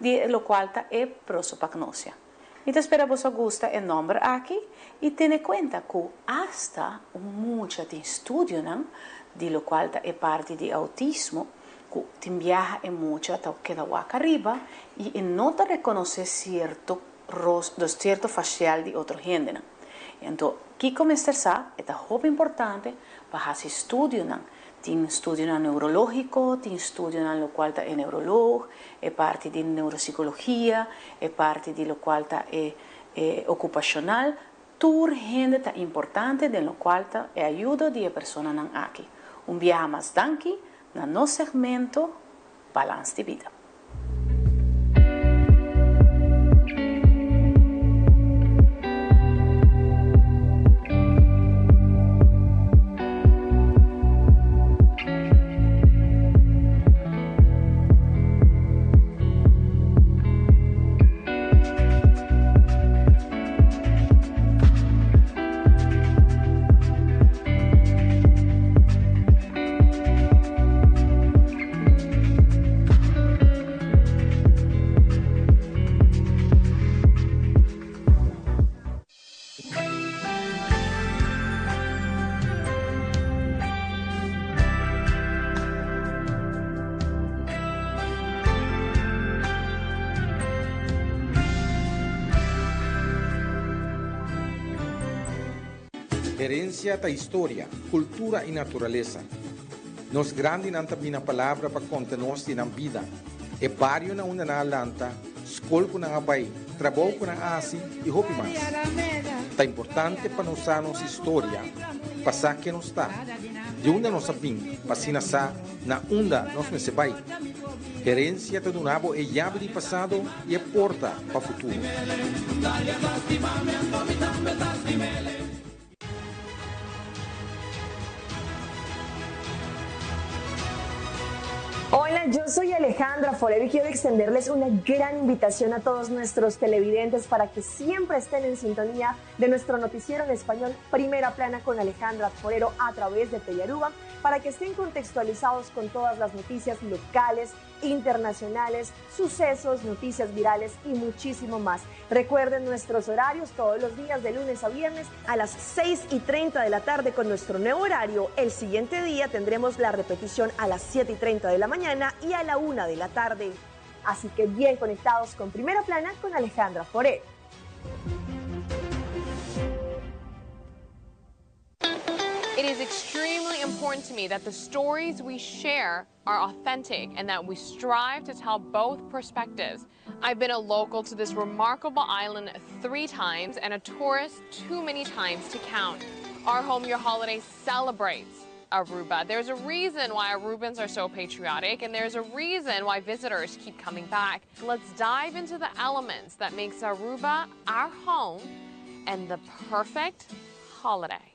di e lokual ta e prosopagnosia. Mi ta spera boso a gusta e nòmber aki i tene kuenta ku asta un mucha tin studionan di lokual ta e parti di outismo ku tin biaha e mucha ta keda wak ariba i e no ta rekonosé sierto ros dus sierto fasial di otro hendenan. Anto kiko mester sa? E ta hopi importante pa hasi studionan. Tin studionan neurológiko, tin studionan lokual ta e neurolog, e parti di neuropsikologia, e parti di lokual ta e e okupashonal. Tur hende ta importante den lokual ta e ayudo di e personanan aki. Un biaha mas danki na nos segmento Balans di Bida. Herencia ta historia, cultura y naturalesa. Nos grandinan ta bini na palabra pa konta nos di nan bida, e bario na unda nan a lanta, skol ku nan a bai, trabou ku nan a hasi i hopi mas. Ta importante pa nos sa nos historia pa sa ken nos ta, di unda nos a bin pa asina sa na unda nos mester bai. Herensia ta duna bo e yabi di pasado i e porta pa futuro. Hola, yo soy Alejandra Forero y quiero extenderles una gran invitación a todos nuestros televidentes para que siempre estén en sintonía de nuestro noticiero en español Primera Plana con Alejandra Forero a través de Telearuba para que estén contextualizados con todas las noticias locales, internacionales, sucesos, noticias virales y muchísimo más. Recuerden nuestros horarios todos los días de lunes a viernes a las 6 y 30 de la tarde con nuestro nuevo horario. El siguiente día tendremos la repetición a las 7 y 30 de la mañana y a la 1 de la tarde. Así que bien conectados con Primera Plana con Alejandra Foré. It is extremely important to me that the stories we share are authentic and that we strive to tell both perspectives. I've been a local to this remarkable island three times and a tourist too many times to count. Our Home Your Holiday celebrates Aruba. There's a reason why Arubans are so patriotic and there's a reason why visitors keep coming back. Let's dive into the elements that makes Aruba our home and the perfect holiday.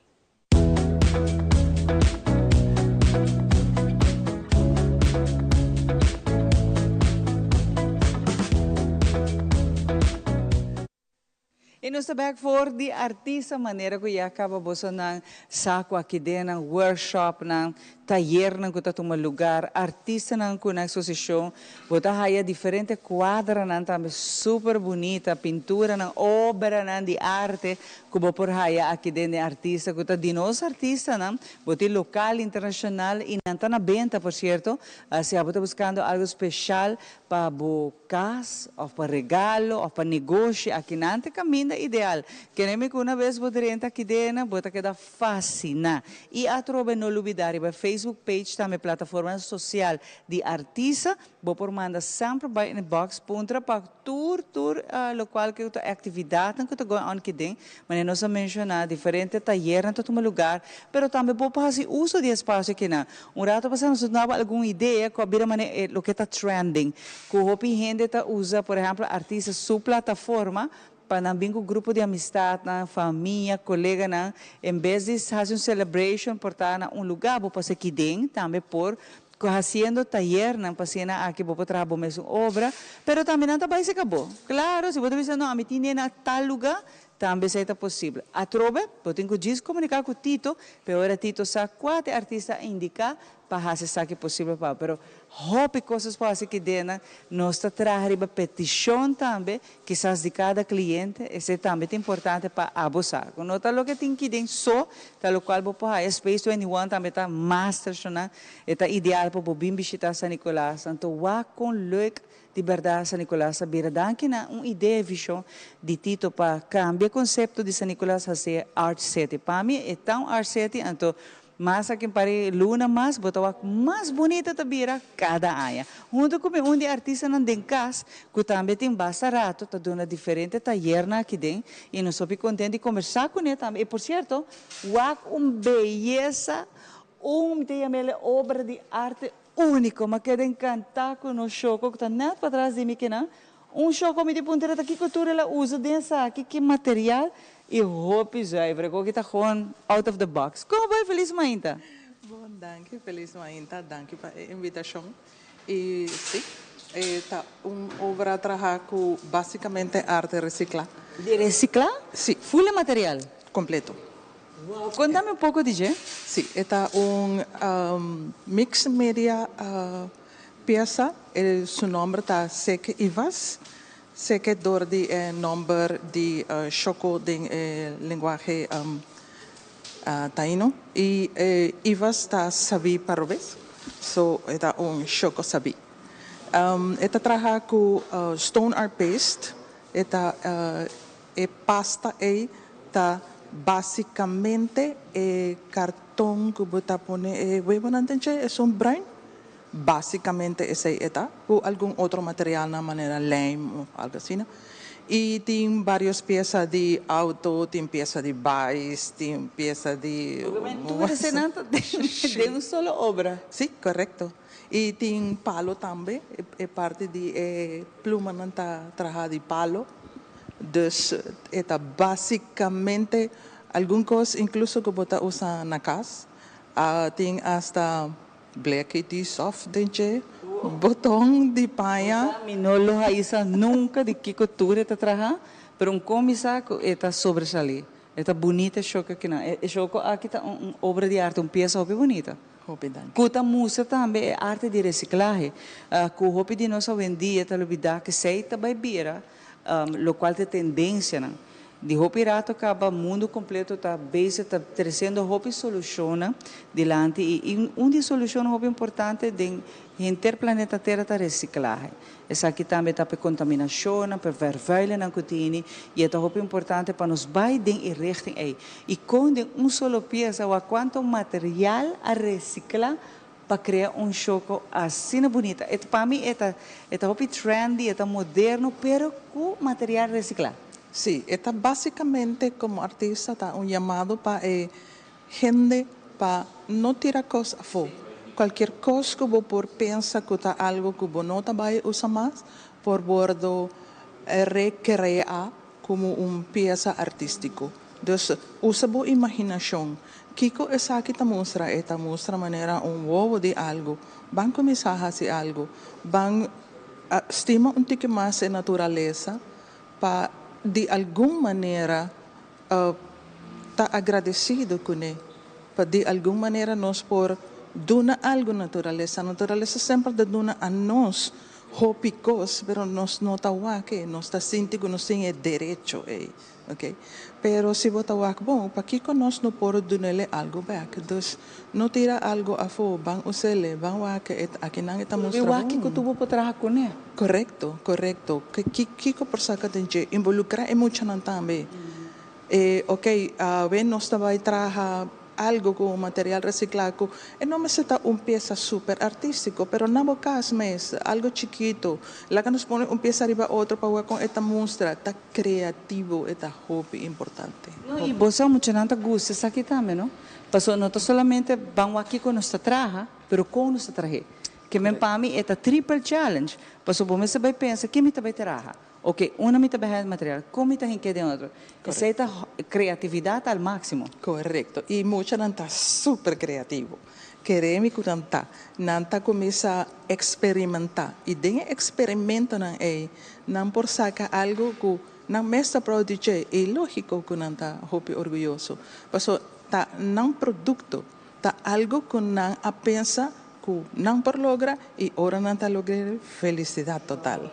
I nos ta bek for di artista manera ku ya kaba bosonan sa ku aki den nan workshopnan. Tayernan cu ta tuma lugar, artistanan cu nan exposicion, bo ta haya diferente cuadranan tambe super bunita, pinturanan, obranan di arte cu bo por haya aki den den artista cu ta di nos artistanan, bo tin local, internacional y nan ta na benta por cierto, si abo ta buscando algo special pa bo cas of pa regalo of pa negoshi aki nan ta e caminda ideal. Kere mi cu una bes bo drenta aki den bo ta keda Fasina. Y atrobe no lubida riba e Facebook page tambe plataformanan social di artista bo por manda semper bay inbox puntra pa tur tur locual cu ta e actividadnan cu ta going on kiden manera nos a menciona diferente tayernan ta tuma lugar pero tambe bo por haci uso di espacio kinan. Un rato pasa nos a duna bo algun idea cu a bira manera e loke ta trending cu hopi hende ta usa por ehemplo artista su plataforma Pa nan bin ku grupo di amistatnan, famia, koleganan, en bes di hasi un celebration por ta na un lugá bo pasa aki den, tambe por ku hasiendo tayernan pa asina aki bo por traha bo mesun obra, pero tambe nan ta bai seka bo. Klaro, si bo ta bisa no ami tin den na tal lugá, tambe esei ta posibel. Atrobe, bo tin ku djis komuniká ku Tito, p'e ora Tito sa kua t'e artista a indiká pa hasi esaki posibel pa bo. Pero hopi kosas por hasi kidenan, nos ta traha riba petishon tambe, kisas di kada kliente, esei tambe ta importante pa abo sa. Ku no ta loke tin kiden so, ta lokual bo por haya. Space 21 tambe ta master shona, e ta ideal pa bo bin bishita San Nicolas. Anto wak kon leuk di bèrdat San Nicolas a bira. Danki na un idea i vishon di Tito pa kambia e konsepto di San Nicolas hasi e Art City. Pa mi e ta un Art City, anto Mas aki un par di luna mas bo ta wak mas bunita ta bira kada aña. Hunto ku mi un di e artistanan den kas ku tambe tin basta rato ta duna diferente tayernan aki den i nos hopi kontent di kombersá kuné tambe. I por sierto wak un beyesa, un mi ta yam'el e obra di arte úniko. Mi a keda enkantá ku nos shoko ku ta nèt patras di mi kinan. Un shoko mi di puntra ta kiko tur el a usa den esaki, ki material i hopi zuiver. Koki ta gewoon out of the box. Como bai Feliz Mainta? Bon danki Feliz Mainta, danki pa e invitashon. I si, e ta un obra traha ku basikamente arte resiklá. Di resiklá? Si. Full e material? Kompleto. Wow, kontami un poko di dje. Si, e ta un mix media Piesa, e su nomber ta Seke Ivas. Seke dor di e nomber di Shoko den e lenguahe Taino. I e Ivas ta sabí pa robes, so e ta un Shoko sabí. E ta traha ku stone art paste, e ta e pasta ei ta basikamente e karton ku bo ta pone e webonan den dje, esun bruin. Básicamente esei e ta, cu algun otro materialnan manera lijm of algo asina. Y tin varios pieza di auto, tin pieza di bais, tin pieza di. Obviamente tur eseinan ta den un solo obra. Sí, correcto. Y tin palo tambe, e parti di e plumanan ta traha di palo. Dus e ta básicamente algun cos incluso cu bo ta usa na cas. Tin hasta Bleki di soft den dje boton di paña. Mi no lo haisa nunca di kico tur e ta traha, pero un con mi sa cu e ta sobresali. E ta bunita e shoco akinan. E shoco aki ta un obra di arte, un pieza hopi bunita. Hopi danki. Cu ta mustra tambe e arte di reciclahe, cu hopi di nos awendia ta lubida cu esey ta bay bira locual ta e tendencianan. Di hopi rato caba mundo completo ta bezig ta treciendo hopi solucionnan dilanti y un di e solucionnan hopi importante den henter planeta Tera ta reciclahe. Esaki tambe ta pa e contaminacionnan, pa e vervuilennan cu tini y e ta hopi importante pa nos bay den e richting ey. Y con den un solo pieza wak cuanto material a recicla pa crea un shoco asina bunita. E pa mi e ta e ta hopi trendy, e ta moderno, pero cu material recicla. Sí, e ta basicamente como artista ta un yamado pa e hende pa no tira cos afo. Cualkier cos cu bo por pensa cu ta algo cu bo no ta bay usa mas, por wordo recrea como un pieza artistico. Dus usa bo imaginacion. Kico esaki ta mustra? E ta mustra manera un wowo di algo. Ban cuminsa haci algo. Ban stima un tiki mas e naturalesa pa di algun manera ta agradecido cune. Pa di algun manera nos por. Duna algo naturalesa. Naturalesa semper ta duna a nos hopi cos, pero nos no ta wak e, nos ta sinti cu nos tin e derecho ey, ok. Pero si bo ta wak bon, pakico nos no por dunele algo bek? Dus no tira algo afo, ban usele, ban wak e, akinan e ta mustra bon. Wak kico tu bo por traha cune. Correcto, correcto. Kico por saca den dje? Involucra e muchanan tambe. E ok, awe nos ta bay traha algo cu material recicla cu e no mester ta un pieza super artistico, pero na bo cas mes, algo chikito, laga nos pone un pieza riba otro pa wak con e ta mustra, ta creativo, e ta hopi importante. No, y bo sa muchanan ta gusta esaki tambe, no? Pasobra no ta solamente ban wak kico nos ta traha, pero con nos ta trah'é. Ke men pa mi e ta triple challenge, pasobra bo mester bay pensa, ke mi ta bay traha? Ok, unda mi ta beha e material? Kon mi ta hink'é den otro? Esei ta kreatividat al máksimo. Korekto. I muchanan ta super kreativo. Kere mi ku nan ta. Nan ta kuminsá eksperimentá. I den e eksperimentonan ei, nan por saka algu ku nan mes ta proud di dje. I lógiko ku nan ta hopi orguyoso. Pasobra ta nan produkto. Ta algu ku nan a pensa Cu nan por logra y ora nan ta logr'e felicidad total.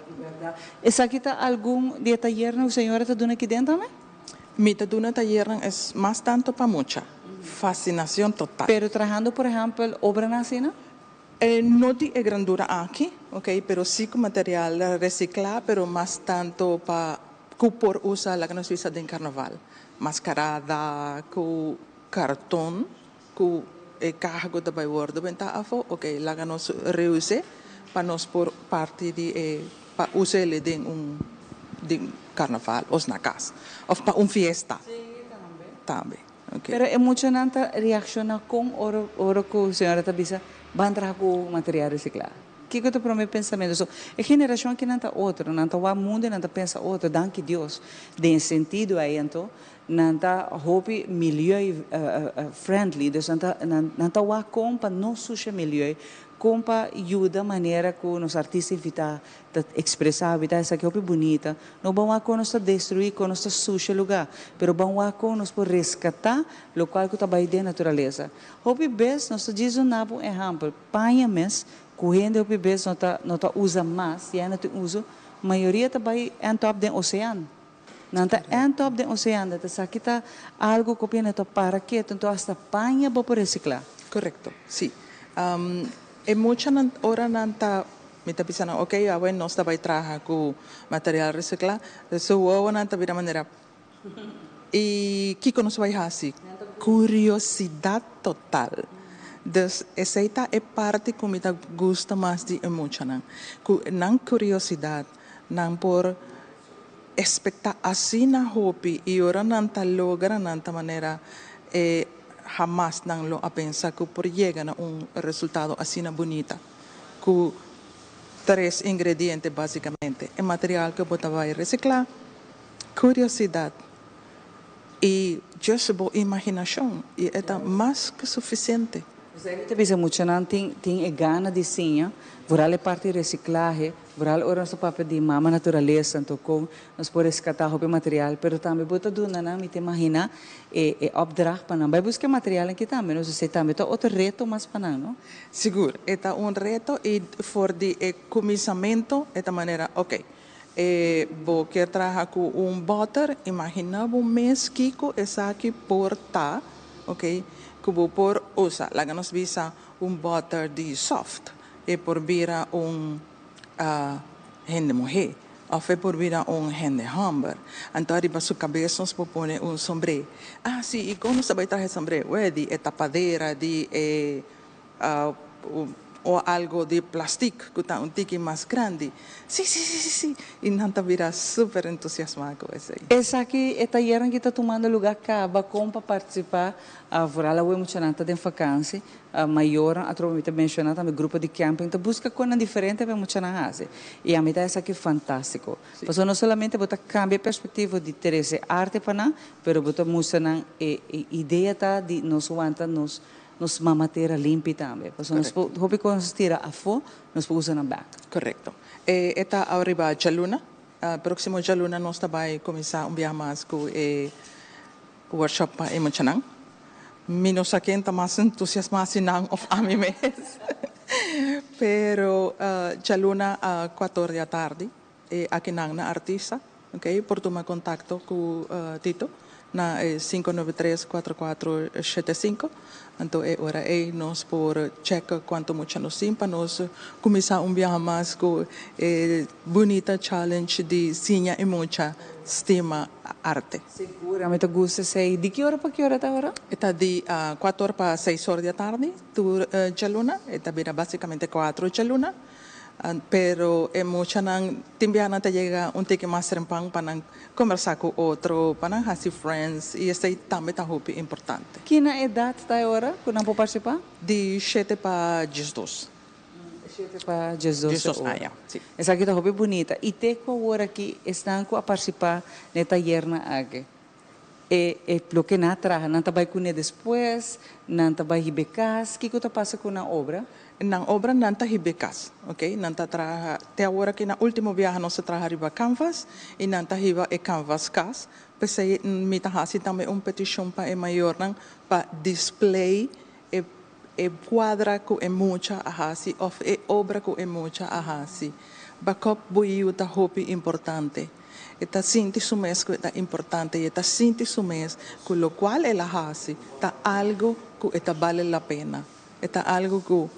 Esaki ta algun di e tayernan cu señora ta duna aki den tambe? Mi ta duna tayernan es mas tanto pa mucha. Fascinacion total. Pero trahando por ehempel obranan asina? No di e grandura aki, ok, pero si cu material recicla, pero mas tanto pa cu por usa laga nos bisa den carnaval. Mascarada cu carton. Ku e kaha ku ta bai wòrdu bentá afó, oke, laga nos reus'é pa nos por parti di e, pa us'é den un den karnaval òf na kas òf pa un fiesta tambe, oke. Pero e muchanan ta reakshoná kon ora ora ku señora ta bisa ban traha ku material resiklá? Kiko ta promé pensamentu? So, e generashon aki nan ta otro, nan ta wak mundu i nan ta pensa otro, danki Dios. Den e sentido ei anto, Nan ta hopi milieu friendly, dus nan ta nan ta wak kon pa no susha milieu, kon pa yuda manera ku nos artista invitá ta ekspresá habitat esaki hopi bunita. No ban wak kon nos ta destruí, kon nos ta susha lugá, pero ban wak kon nos por reskatá lokual ku ta bai den naturalesa. Hopi bes nos ta djis duna bo un ehèmpel, paña mes ku hende hopi bes no ta no ta usa mas, ya no tin uso, mayoria ta bai end up den osean. Nan ta end up den ocean, ta esaki ta algo cu bini ta para keto, enton hasta paña bo por recicla. Correcto, si. E muchanan ora nan ta, mi ta bisa nan, ok, awe nos ta bay traha cu material recicla, su wowonan ta bira manera, y kico nos bay haci? Curiosidad total. Dus esey ta e parti cu mi ta gusta mas di e muchanan, cu nan curiosidad, nan por Expecta asina hopi y ora nan ta logra nan ta manera e hamas nan lo a pensa cu por yega na un resultado asina bunita cu tres ingrediente basicamente, e material cu bo ta bay recicla, curiosidad y just bo imaginacion y e ta mas cu suficiente. Esei mi ta bisa muchanan tin tin e gana di siña, vooral e parti reciclahe, Vooral ora nos ta papia di mama naturalesa, anto kon nos por reskatá hopi material, pero tambe bo ta duna nan, mi ta imaginá, e e opdracht pa nan bai buska e materialnan aki tambe, no? Esei tambe ta otro reto mas pa nan, no? Sigur, e ta un reto i for di e kuminsamentu e ta manera, oke, e bo kier traha ku un bòter, imaginá bo mes kiko esaki por ta, oke, ku bo por usa. Laga nos bisa un bòter di sòft. E por bira un hende muhé òf e por bira un hende hòmber. Anto riba su kabes nos por pone un sombré. Ah, sí, i kon nos ta bai traha e sombré? Wè, di e tapadera di e o algo di plastik ku ta un tiki mas grandi. Sí, sí, sí, sí, sí. I nan ta bira super entusiasmá ku esei. Esaki e tayernan ki ta tumando lugá kaba kon pa partisipá? Vooral awe muchanan ta den vakansi. Mayornan atrobe mi ta menciona tambe grupo di camping ta busca conan diferente pa e muchanan haci y ami ta esaki fantastico. Pasobra no solamente bo ta cambia e perspectivo di trece arte pa nan pero bo ta mustra nan e idea ta di nos wanta nos nos mama tera limpi tambe. Pasobra nos por hopi cos nos tira afo nos por usa nan bek. Correcto. E ta ariba djaluna. Proximo djaluna nos ta bay cuminsa un biaha mas cu e workshop pa e muchanan. Mi no sa ken ta mas entusiasmá si nan òf ami mes. Pero djaluna kuator di atardi e akinan na Artista, ok, por tuma kontakto ku Tito na e 593 4475. Anto e ora ei nos por chèk kuantu mucha nos tin pa nos kuminsá un biaha mas ku e bunita challenge di siña e mucha stima arte. Sigur, ami ta gusta esei. Di ki ora pa ki ora ta ora? E ta di kuator pa seis or di atardi tur djaluna. E ta bira basikamente kuatro djaluna. Pero e muchanan tin biaha nan ta yega un tiki mas trempan pa nan kombersá ku otro, pa nan hasi friends i esei tambe ta hopi importante. Ki na edat ta e ora ku nan por partisipá? Di shete pa diesdos. Shete pa 12 ora. Aña, si. Esaki ta hopi bunita. I te ku awor aki esnan ku a partisipá na e tayernan aki, e e loke nan a traha, nan ta bai kuné despues, nan ta bai hib'é kas, kiko ta pasa ku nan obra? Nan obra nan ta hib'é kas, ok. Nan ta traha, te awor aki nan ultimo biaha nos a traha riba canvas i nan ta hiba e canvas kas. P'esei mi ta hasi tambe un petishon pa e mayornan pa display e E kuadra ku e mucha a hasi òf e obra ku e mucha a hasi. Bakòp bo yiu ta hopi importante. E ta sinti su mes ku e ta importante i e ta sinti su mes ku lokual el a hasi ta algu ku e ta bale la pena. E ta algu ku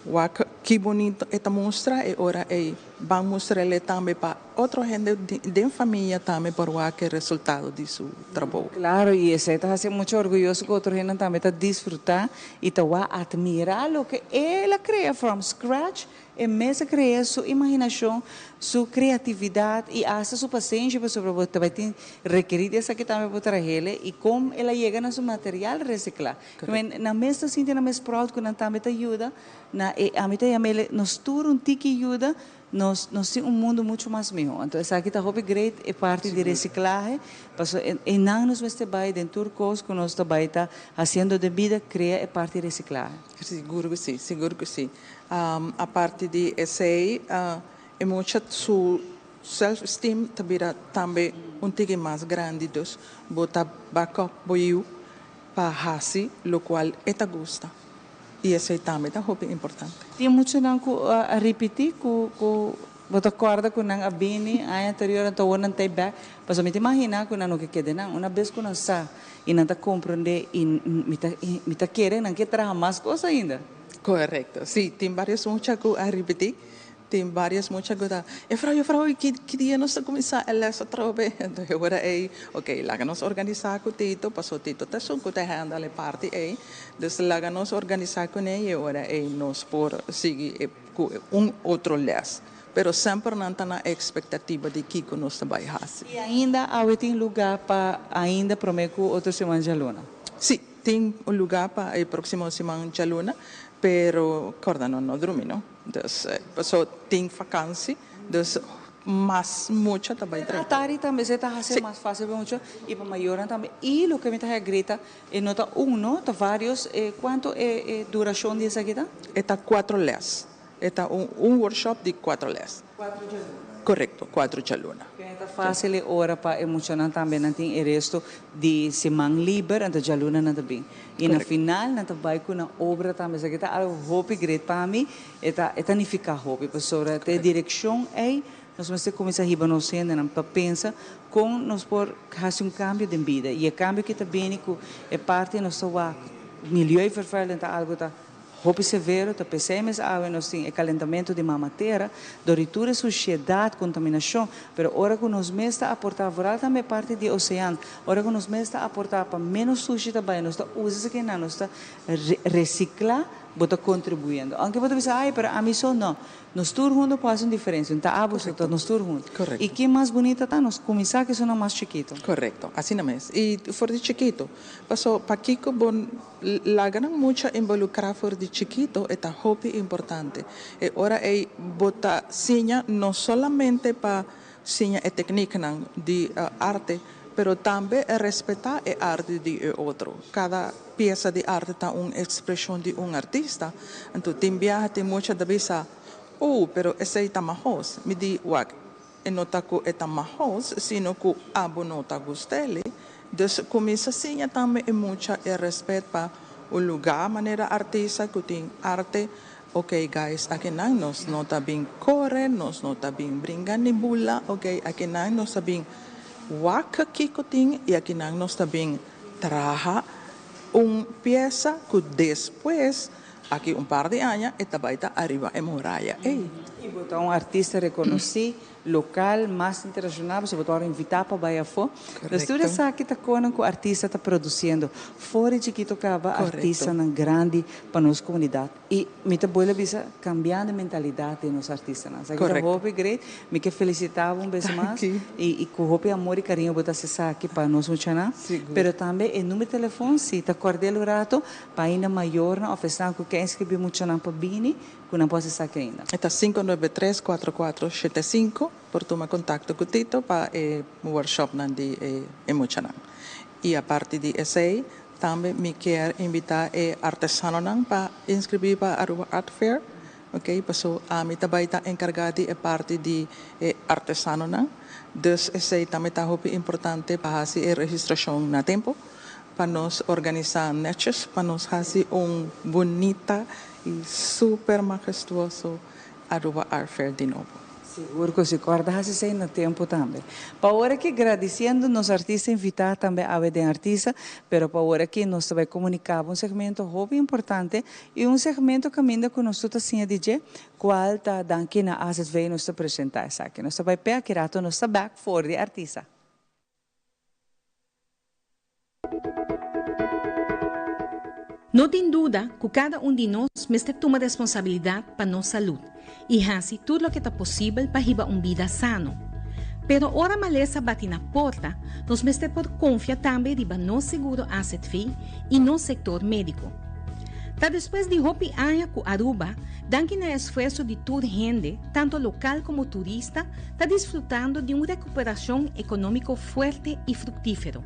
wak ki bonito e ta mustra e ora ei ban mustr'el tambe pa otro hende den famia tambe por wak e resultado di su trabou. Claro, y esey ta haci mucho orguyoso cu otro hendenan tambe ta disfruta y ta wak admira loke el a crea from scratch, e mes a crea su imaginacion, su creatividad y hasta su pasenshi pasobra bo ta bay tin rekeri di esaki tambe pa bo trahele y con el a yega na su material recicla. Nan mes ta sinti nan mes proud cu nan tambe ta yuda na e ami ta yam'el nos tur un tiki yuda nos nos tin un mundo mucho mas miho. Anto esaki ta hopi great e parti di reciclahe paso einan nos mester bay den tur cos cu nos ta bay ta haciendo den bida crea e parti reciclahe. Sigur cu si, sigur cu si. Aparte di esey e mucha su self esteem ta bira tambe un tiki mas grandi dus bo ta back up bo yiu pa hasi locual e ta gusta y esey tambe ta hopi importante. Tin muchanan cu a ripiti cu cu bo ta corda cu nan a bini aña anterior anto awor nan ta bek pasobra mi ta imagina cu nan no ke kede nan una bes cu nan sa y nan ta comprende y mi ta mi ta kere nan ke traha mas cos ainda. Correcto, si tin varios mucha cu a ripiti Tin varios mucha cu ta, Juffrouw, juffrouw, ki ki dia nos ta cuminsa e les atrobe? Enton e ora ey, ok, laga nos organisa cu Tito, paso Tito ta esun cu ta handle e parti ey. Dus laga nos organisa cune y e ora ey nos por sigui e cu un otro les. Pero semper nan ta na expectativa di kico nos ta bay haci. Y ainda awe tin luga pa ainda prome cu otro siman djaluna? Si, tin un luga pa e proximo siman djaluna, pero corda no no drumi no. Dus paso tin vakansi, dus mas mucha ta bai drenta. Atari tambe esei ta hasi mas fácil pa mucha i pa mayornan tambe. I loke mi ta haña grita, e no ta un no, ta varios. Kuantu e e durashon di esaki ta? E ta kuatro lès. E ta un un workshop di kuatro lès. Kuatro djaluna. Korekto, kuatro djaluna. Kende ta fácil e ora pa e muchanan tambe nan tin e resto di siman liber, anto djaluna nan ta bin. I na final nan ta bai ku nan obra tambe. Esaki ta algu hopi great pa mi. E ta e ta nifiká hopi pasobra ta e direkshon ei nos mester kuminsá hiba nos hendenan pa pensa kon nos por hasi un kambio den bida. I e kambio ki ta bini ku e parti nos ta wak milieuvervuiling ta algu ta Hopi severo ta p'esei mes awe nos tin e kalentamentu di mama tera dor di tur e sushedat, kontaminashon, pero ora ku nos mes ta aportá, vooral tambe e parti di osean, ora ku nos mes ta aportá pa ménos sushi ta bai, nos ta usa esakinan, nos ta resiklá, bo ta kontribuyendo. Aunke bo ta bisa, ay, pero ami so, no. Nos tur hunto por hasi un diferencia. No ta abo so, ta nos tur hunto. Correcto. Y ken mas bunita ta nos cuminsa cu esunnan mas chikito. Correcto, asina mes. Y for di chikito. Paso pakico bo laga nan mucha involucra for di chikito e ta hopi importante. E ora ey bo ta siña no solamente pa siña e tecnieknan di arte, pero tambe respeta e arte di e otro. Cada pieza di arte ta un expresion di un artista. Anto tin biaha tin mucha ta bisa, Oh, pero esey ta mahos. Mi di, Wak, e no ta cu e ta mahos, sino cu abo no ta gust'el. Dus cuminsa siña tambe e mucha e respet pa un lugar manera artista cu tin arte. Ok guys, akinan nos no ta bin core, nos no ta bin bringa ni bula, ok, akinan nos ta bin wak kico tin y akinan nos ta bin traha un pieza cu despues, aki un par di aña, e ta bay ta ariba e muraya ey. Y bo ta un artista reconoci, local, mas internacional, pasobra bo ta worde invita pa bay afo. Dus tur esaki ta conan cu artista ta produciendo. For di chikito caba artistanan grandi pa nos comunidad. Y mi ta bolbe bisa, cambiando e mentalidad di nos artistanan. Esaki ta hopi great. Mi ke felicita bo un bes mas. Y y cu hopi amor y cariño bo ta haci esaki pa nos muchanan. Pero tambe e numero di telefon si ta cordel un rato pa ainda mayornan of esnan cu ke inscribi muchanan pa bini cu nan por haci esaki ainda. E ta 593 4475 por tuma contacto cu Tito pa e workshopnan di e muchanan. Y aparte di esey Tambe mi kier invita e artesanonan pa inscribi pa Aruba Art Fair, ok, paso ami ta bay ta encarga di e parti di e artesanonan, dus esey tambe ta hopi importante pa haci e registracion na tempo, pa nos organisa netjes, pa nos haci un bunita y super majestuoso Aruba Art Fair di nobo. Sigur cu si, corda haci esey na tempo tambe. Pa ora aki gradiciendo nos artista invita tambe awe den Artista, pero pa ora aki nos ta bay comunica bo un segmento hopi importante y un segmento caminda cu nos tur ta siña di dje, cual ta danki na AZV nos ta presenta esaki. Nos ta bay pe aki rato nos ta back for di Artista. No tin duda cu cada un di nos mester tuma responsabilidad pa nos salud y haci tur loke ta posibel pa hiba un bida sano. Pero ora malesa bati na porta, nos mester por confia tambe riba nos seguro azv y nos sector medico. Ta despues di hopi aña cu Aruba, danki na e esfuerso di tur hende, tanto local como turista, ta disfrutando di un recuperacion economico fuerte y fructifero.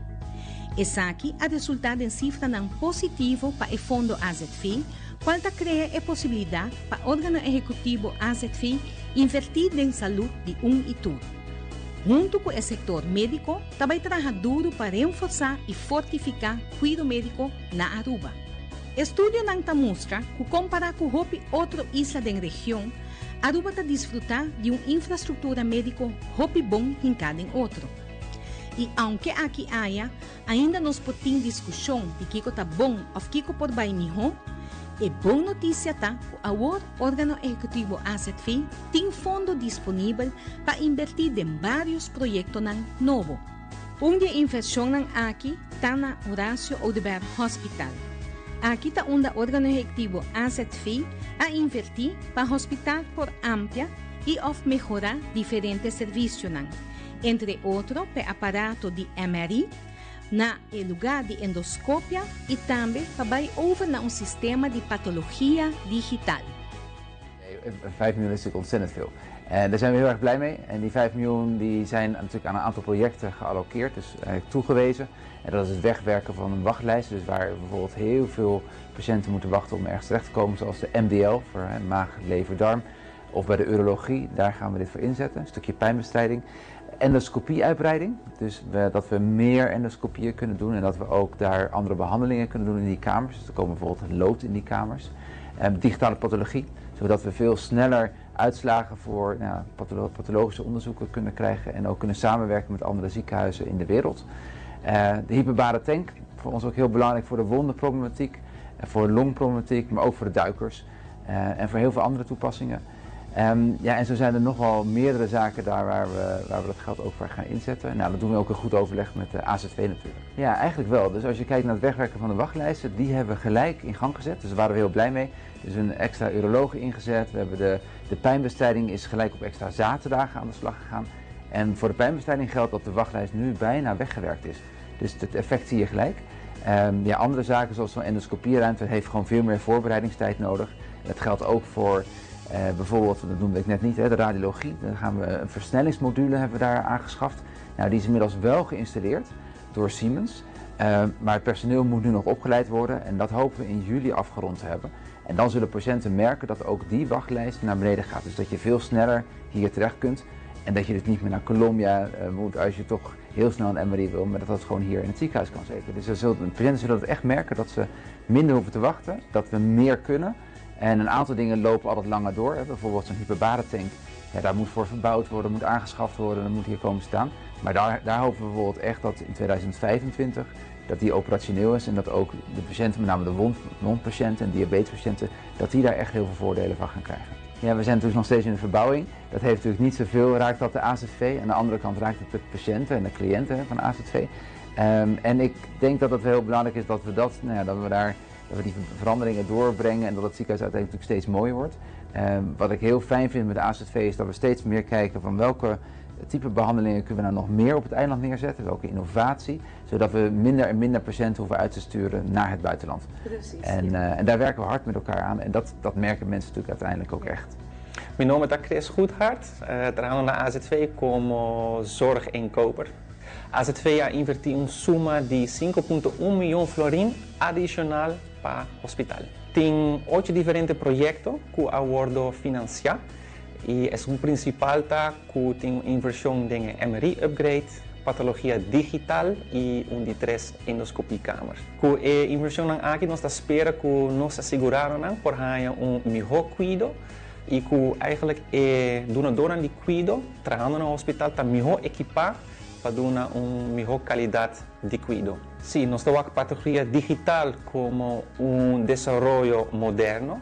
Esaki a resulta den cifranan positivo pa e fondo azv, cual ta crea e posibilidad pa organo ehecutivo azv inverti den salud di un y tur. Hunto cu e sector medico ta bay traha duro pa renforsa y fortifica cuido medico na Aruba. Estudionan ta mustra cu compara cu hopi otro isla den region, Aruba ta disfruta di un infrastructura medico hopi bon hinca den otro. Y aunke aki aya ainda nos por tin discusion di kico ta bon of kico por bay miho, e bon noticia ta cu awor Organo Ehecutivo AZV tin fondo disponibel pa inverti den varios proyectonan nobo. Un di e inversionnan aki ta na Horacio Oduber Hospital. Aki ta unda Organo Ehectivo AZV a inverti pa hospital por amplia y of mehora diferente servicionan, entre otro p'e aparato di MRI, na e lugar di endoscopia y tambe pa bay over na un sistema di patologia digital. 5 miljoen is natuurlijk ontzettend veel. En daar zijn we heel erg blij mee. En die 5 miljoen die zijn natuurlijk aan een aantal projecten geallokeerd, dus toegewezen. En dat is het wegwerken van een wachtlijst, dus waar bijvoorbeeld heel veel patiënten moeten wachten om ergens terecht te komen, zoals de MDL voor hè, maag, lever, darm. Of bij de urologie, daar gaan we dit voor inzetten, een stukje pijnbestrijding. Endoscopie-uitbreiding, dus we, dat we meer endoscopieën kunnen doen en dat we ook daar andere behandelingen kunnen doen in die kamers. Dus er komen bijvoorbeeld lood in die kamers. Digitale pathologie, zodat we veel sneller uitslagen voor nou, pathologische onderzoeken kunnen krijgen en ook kunnen samenwerken met andere ziekenhuizen in de wereld. De hyperbare tank, voor ons ook heel belangrijk voor de wondenproblematiek, voor longproblematiek, maar ook voor de duikers en voor heel veel andere toepassingen. Ja, en zo zijn er nogal meerdere zaken daar waar we dat geld ook voor gaan inzetten. Nou, dat doen we ook in goed overleg met de AZV natuurlijk. Ja, eigenlijk wel. Dus als je kijkt naar het wegwerken van de wachtlijsten, die hebben we gelijk in gang gezet. Dus daar waren we heel blij mee. Dus een extra uroloog ingezet. We hebben de pijnbestrijding is gelijk op extra zaterdagen aan de slag gegaan. En voor de pijnbestrijding geldt dat de wachtlijst nu bijna weggewerkt is. Dus het effect zie je gelijk. Ja, andere zaken zoals zo'n endoscopieruimte heeft gewoon veel meer voorbereidingstijd nodig. En dat geldt ook voor bijvoorbeeld, dat noemde ik net niet, hè, de radiologie. Daar gaan we een versnellingsmodule hebben we daar aangeschaft. Nou, die is inmiddels wel geïnstalleerd door Siemens. Maar het personeel moet nu nog opgeleid worden en dat hopen we in juli afgerond te hebben. En dan zullen patiënten merken dat ook die wachtlijst naar beneden gaat. Dus dat je veel sneller hier terecht kunt en dat je dus niet meer naar Colombia moet als je toch heel snel een MRI wil, maar dat dat gewoon hier in het ziekenhuis kan zeker. Dus de patiënten zullen het echt merken dat ze minder hoeven te wachten, dat we meer kunnen. En een aantal dingen lopen altijd langer door. Hè. Bijvoorbeeld zo'n hyperbare tank, ja, daar moet voor verbouwd worden, moet aangeschaft worden, dat moet hier komen staan. Maar daar hopen we bijvoorbeeld echt dat in 2025 dat die operationeel is en dat ook de patiënten, met name de wondpatiënten en diabetespatiënten, dat die daar echt heel veel voordelen van gaan krijgen. Ja, we zijn natuurlijk nog steeds in de verbouwing. Dat heeft natuurlijk niet zoveel, raakt dat de AZV. Aan de andere kant raakt het de patiënten en de cliënten van de AZV. En ik denk dat het heel belangrijk is dat we dat, nou ja, dat we daar, dat we die veranderingen doorbrengen en dat het ziekenhuis uiteindelijk natuurlijk steeds mooier wordt. Wat ik heel fijn vind met de AZV is dat we steeds meer kijken van welke type behandelingen kunnen we nou nog meer op het eiland neerzetten, welke innovatie, zodat we minder en minder patiënten hoeven uit te sturen naar het buitenland. En daar werken we hard met elkaar aan en dat merken mensen natuurlijk uiteindelijk ook echt. Mijn naam is Chris Goedhart, trabajando na AZV como zorginkoper. AZV a invertir un suma de 5.1 miljoen florin adicional pa hospital. Tin 8 diferente proyecto cu a wordo financia y esun principal ta cu tin inversion den e MRI upgrade, patologia digital y un di 3 endoscopiekamer. Cu e inversionnan aki nos ta spera cu nos aseguradonan por haya un miho cuido y cu eigenlijk e dunadornan di cuido trahando na hospital ta miho equipa pa duna un miho calidad di cuido. Si, nos ta wak patologia digital como un desaroyo moderno,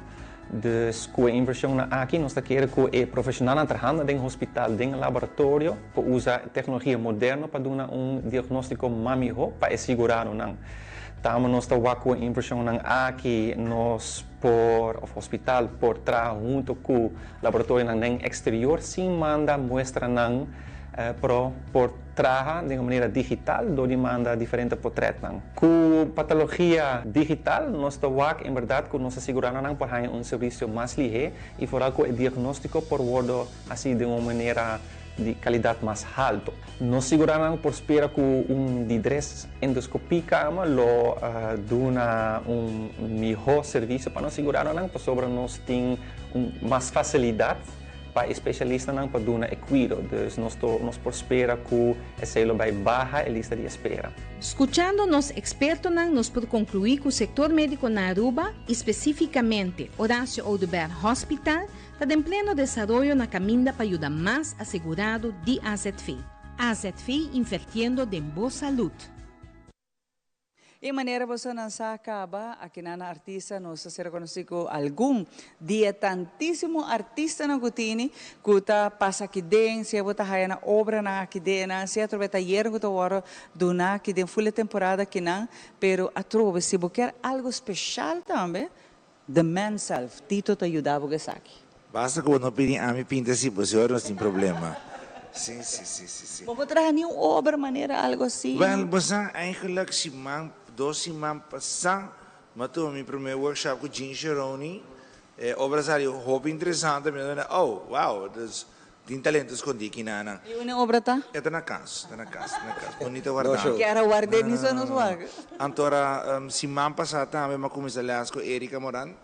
dus cu e inversionnan aki nos ta kere cu e profesionalnan trahando den hospital, den laboratorio, por usa tecnologia moderno pa duna un diagnostico mas miho pa e siguradonan. Tambe nos ta wak cu e inversionnan aki nos por, of hospital por traha hunto cu laboratorionan den exterior sin manda muestranan, pero por traha den un manera digital door di manda diferente potretnan. Cu patologia digital nos ta wak en berdad cu nos aseguradonan por haña un servicio mas lihe y vooral cu e diagnostico por wordo haci den un manera di calidad mas halto. Nos siguradonan por spera cu un di tres endoscopiekamer lo duna un miho servicio pa nos siguradonan pasobra nos tin un mas facilidad pa e specialistanan pa duna e cuido. Dus nos por spera cu esey lo bay baha e lista di espera. Scuchando nos expertonan nos por conclui cu sector medico na Aruba y specificamente Horacio Oduber Hospital ta den pleno desaroyo na caminda pa yuda mas asegurado di AZV. AZV invertiendo den bo salud. E manera bosonan sa caba, akinan na artista nos a ser conoci cu algun di e tantisimo artistanan cu tini cu ta pasa aki den, sea bo ta haya nan obranan aki den nan, sea atrobe tayernan cu ta wordo duna aki den full e temporada akinan, pero atrobe si bo kier algo special tambe, the man self, Tito ta yuda bo cu esaki. Basta cu bo no pidi ami pinta si bo si ora nos tin problema. Si, si, si, si, si. Bo por traha ni un obra manera algo asi? Wel, bo sa, eigenlijk siman, dos siman pasa, mi a tuma mi prome workshop cu Jean Sheroni. E obra sali hopi interesante, mi a duna, oh, wow, dus tin talento scondi aki na. Y unda e obra ta? E ta na cas, ta na cas, ta na cas. Bonita warda. Kier a ward'é ni so nos wak. Anto ora, siman pasa tambe mi a cuminsa les cu Erika Moran.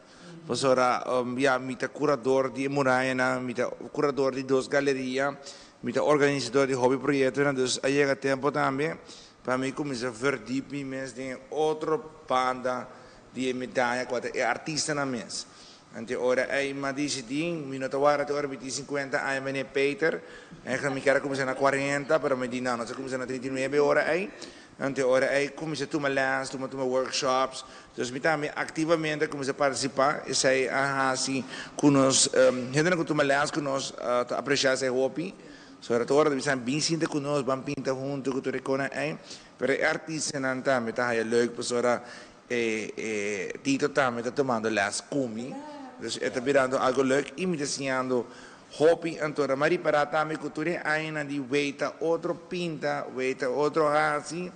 Pasobra, ya, mi ta curador di e murayanan, mi ta curador di dos galeria, mi ta organisador di hopi proyectonan, dus a yega tempo tambe pa mi cuminsa verdiep mi mes den e otro banda di e medaya cua ta e artistanan mes. Anto e ora ey mi a dicidi, mi no ta warda te ora mi tin cincuenta aña meneer Peter, eigenlijk mi kier a cuminsa na cuarenta, pero mi di no, nos a cuminsa na 39 e ora ey. Anto e ora ei kuminsá tuma lès, tuma tuma workshops. Dus mi tambe aktivamente a kuminsá partisipá. Esei a hasi ku nos hendenan ku tuma lès ku nos ta apresiá esei hopi. Sobre todo ora ta bisa bin sinta ku nos, ban pinta huntu ku tur e konan ei. Pero e artistanan tambe ta haya leuk pasobra e e Tito tambe ta tumando lès ku mi. Dus e ta birando algu leuk i mi ta siñando Hopi anto ta ripará tambe ku tur e añanan di weita otro pinta, weita otro hasi,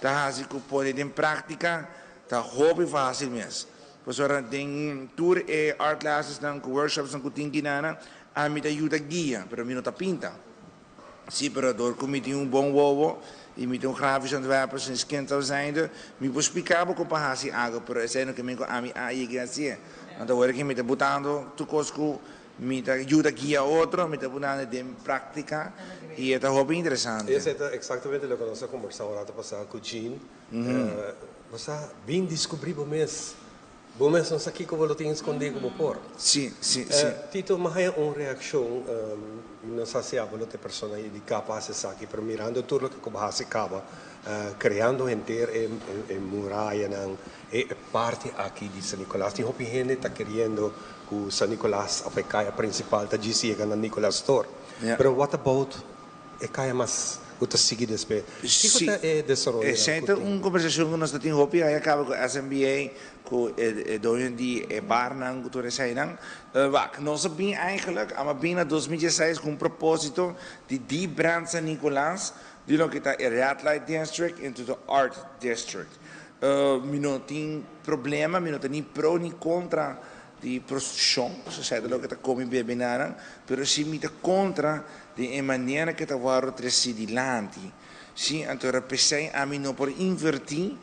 ta hasi ku pone den práktika ta hopi fásil mes. Pasobra den tur e art classesnan ku workshopsnan ku tin kinana, ami ta yuda guia, pero mi no ta pinta. Sí, pero dor ku mi tin un bon wowo i mi ta un grafisch ontwerper sinds kind af zijnde, mi por splika bo kon pa hasi algu, pero esei no ke men ku ami a yega hasié. Anto awor aki mi ta butando tur kos ku. Mi ta yuda guia otro, mi ta pone den práktika i e ta hopi interesante. Esei ta eksaktamente loke nos a kombersá un rato pasá ku Jean. Bo sa bin diskubrí bo mes. Bo mes no sa kiko bo lo tin skondí ku bo por. Sí, sí, sí. Tito, mi a haña un reakshon, mi no sa si abo lo ta e persona indiká pa hasi esaki, pero mirando tur loke ku bo hasi kaba, kreando henter e murayanan, e parti aki di San Nicolas, tin hopi hende ta keriendo ku San Nicolas of e kaya prinsipal ta djis yega na Nicolas Store. Pero what about e kaya mas ku ta sigui despues? Kiko ta e desaroyonan ku Esei ta tin? un kombersashon ku nos ta tin hopi aña kaba ku SMBA, ku e doño di e barnan ku tur eseinan. Wak, nos a bin eigenlijk, a bin na 2016 ku un propósito di debrand San Nicolas di loke ta e Red Light District into the Art District. Mi no tin problema, mi no ta ni pro ni kontra di prostitushon, pasobra esei ta loke ta komi bebe nanan, pero si mi ta kontra den e manera ke ta wòrdu tresí dilanti. Sí, anto ora p'esei ami no por invertí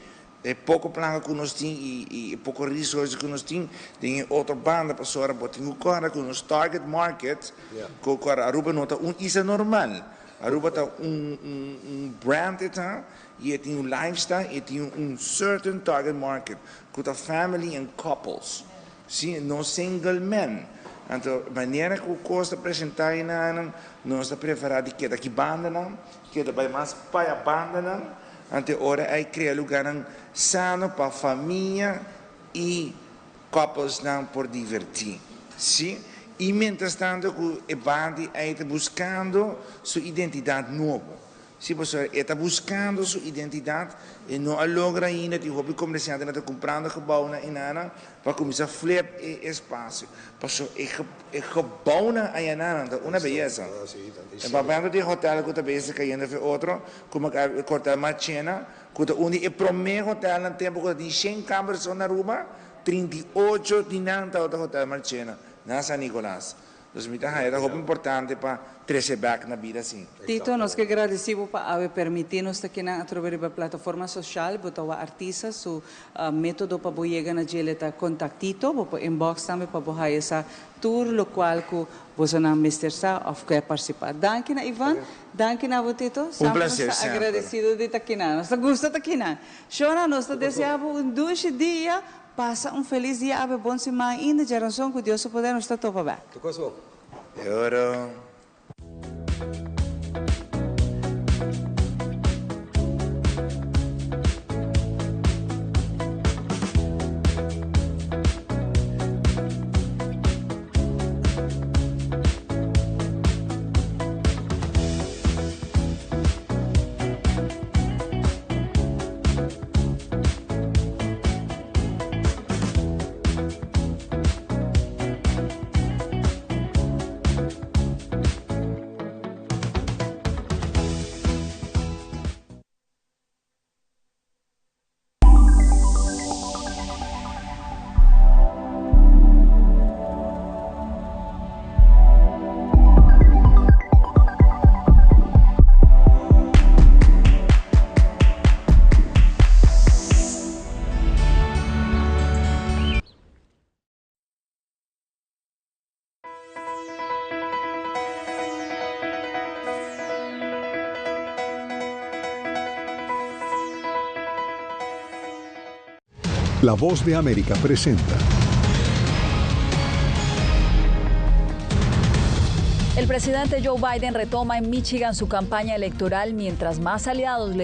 e poko plaka ku nos tin i e poko resources ku nos tin den e otro banda, pasobra bo tin ku kòrda ku nos target market, ku kòrda Aruba no ta un isla normal, Aruba ta un un brand e ta i e tin un lifestyle i e tin un certain target market ku ta family and couples, si, no single men. Anto manera ku kos ta presentá enanan nos ta preferá di keda aki bandanan, keda bai mas paya bandanan, anto e ora ei krea lugánan sano pa famia i couples-nan por divertí. Si, i mientras tanto ku e bandi ei ta buskando su identidat nobo. Si, pasobra e ta buskando su identidat, e no a logra ainda, tin hopi komersiantenan ta kumprando gebounan enanan pa kuminsá flip e espasio. Pasobra e e gebounan ayananan ta una beyesa. E papiando di e hotel ku ta bezig kayendo fe otro, kuma ku Hotel Marchena, ku ta un di e promé hotelnan tempu ku ta tin shen kamber so na Aruba, 38 di nan tabata Hotel Marchena na San Nicolas. Dus mi ta haña ta hopi importante pa trese bèk na bida asin. Tito, nos ke gradisí bo pa awe permití nos ta kinan atrobe riba plataforma soshal. Bo ta wak artista su método pa bo yega na djele ta kontak Tito. Bo por inbox tambe pa bo haya sa tur lokual ku bosonan mester sa òf ke partisipá. Danki na Ivan, danki na bo Tito. Un Semper nos plaser ta semper. agradesido di ta kinan. Nos ta gusta ta kinan. Shona, nos ta deseá bo un dushi dia. Pasa un felis dia awe bon siman ainda djaranson ku Dios su poder nos ta topa bek. Tu kos bon. De oro. La Voz de América presenta. El presidente Joe Biden retoma en Michigan su campaña electoral mientras más aliados le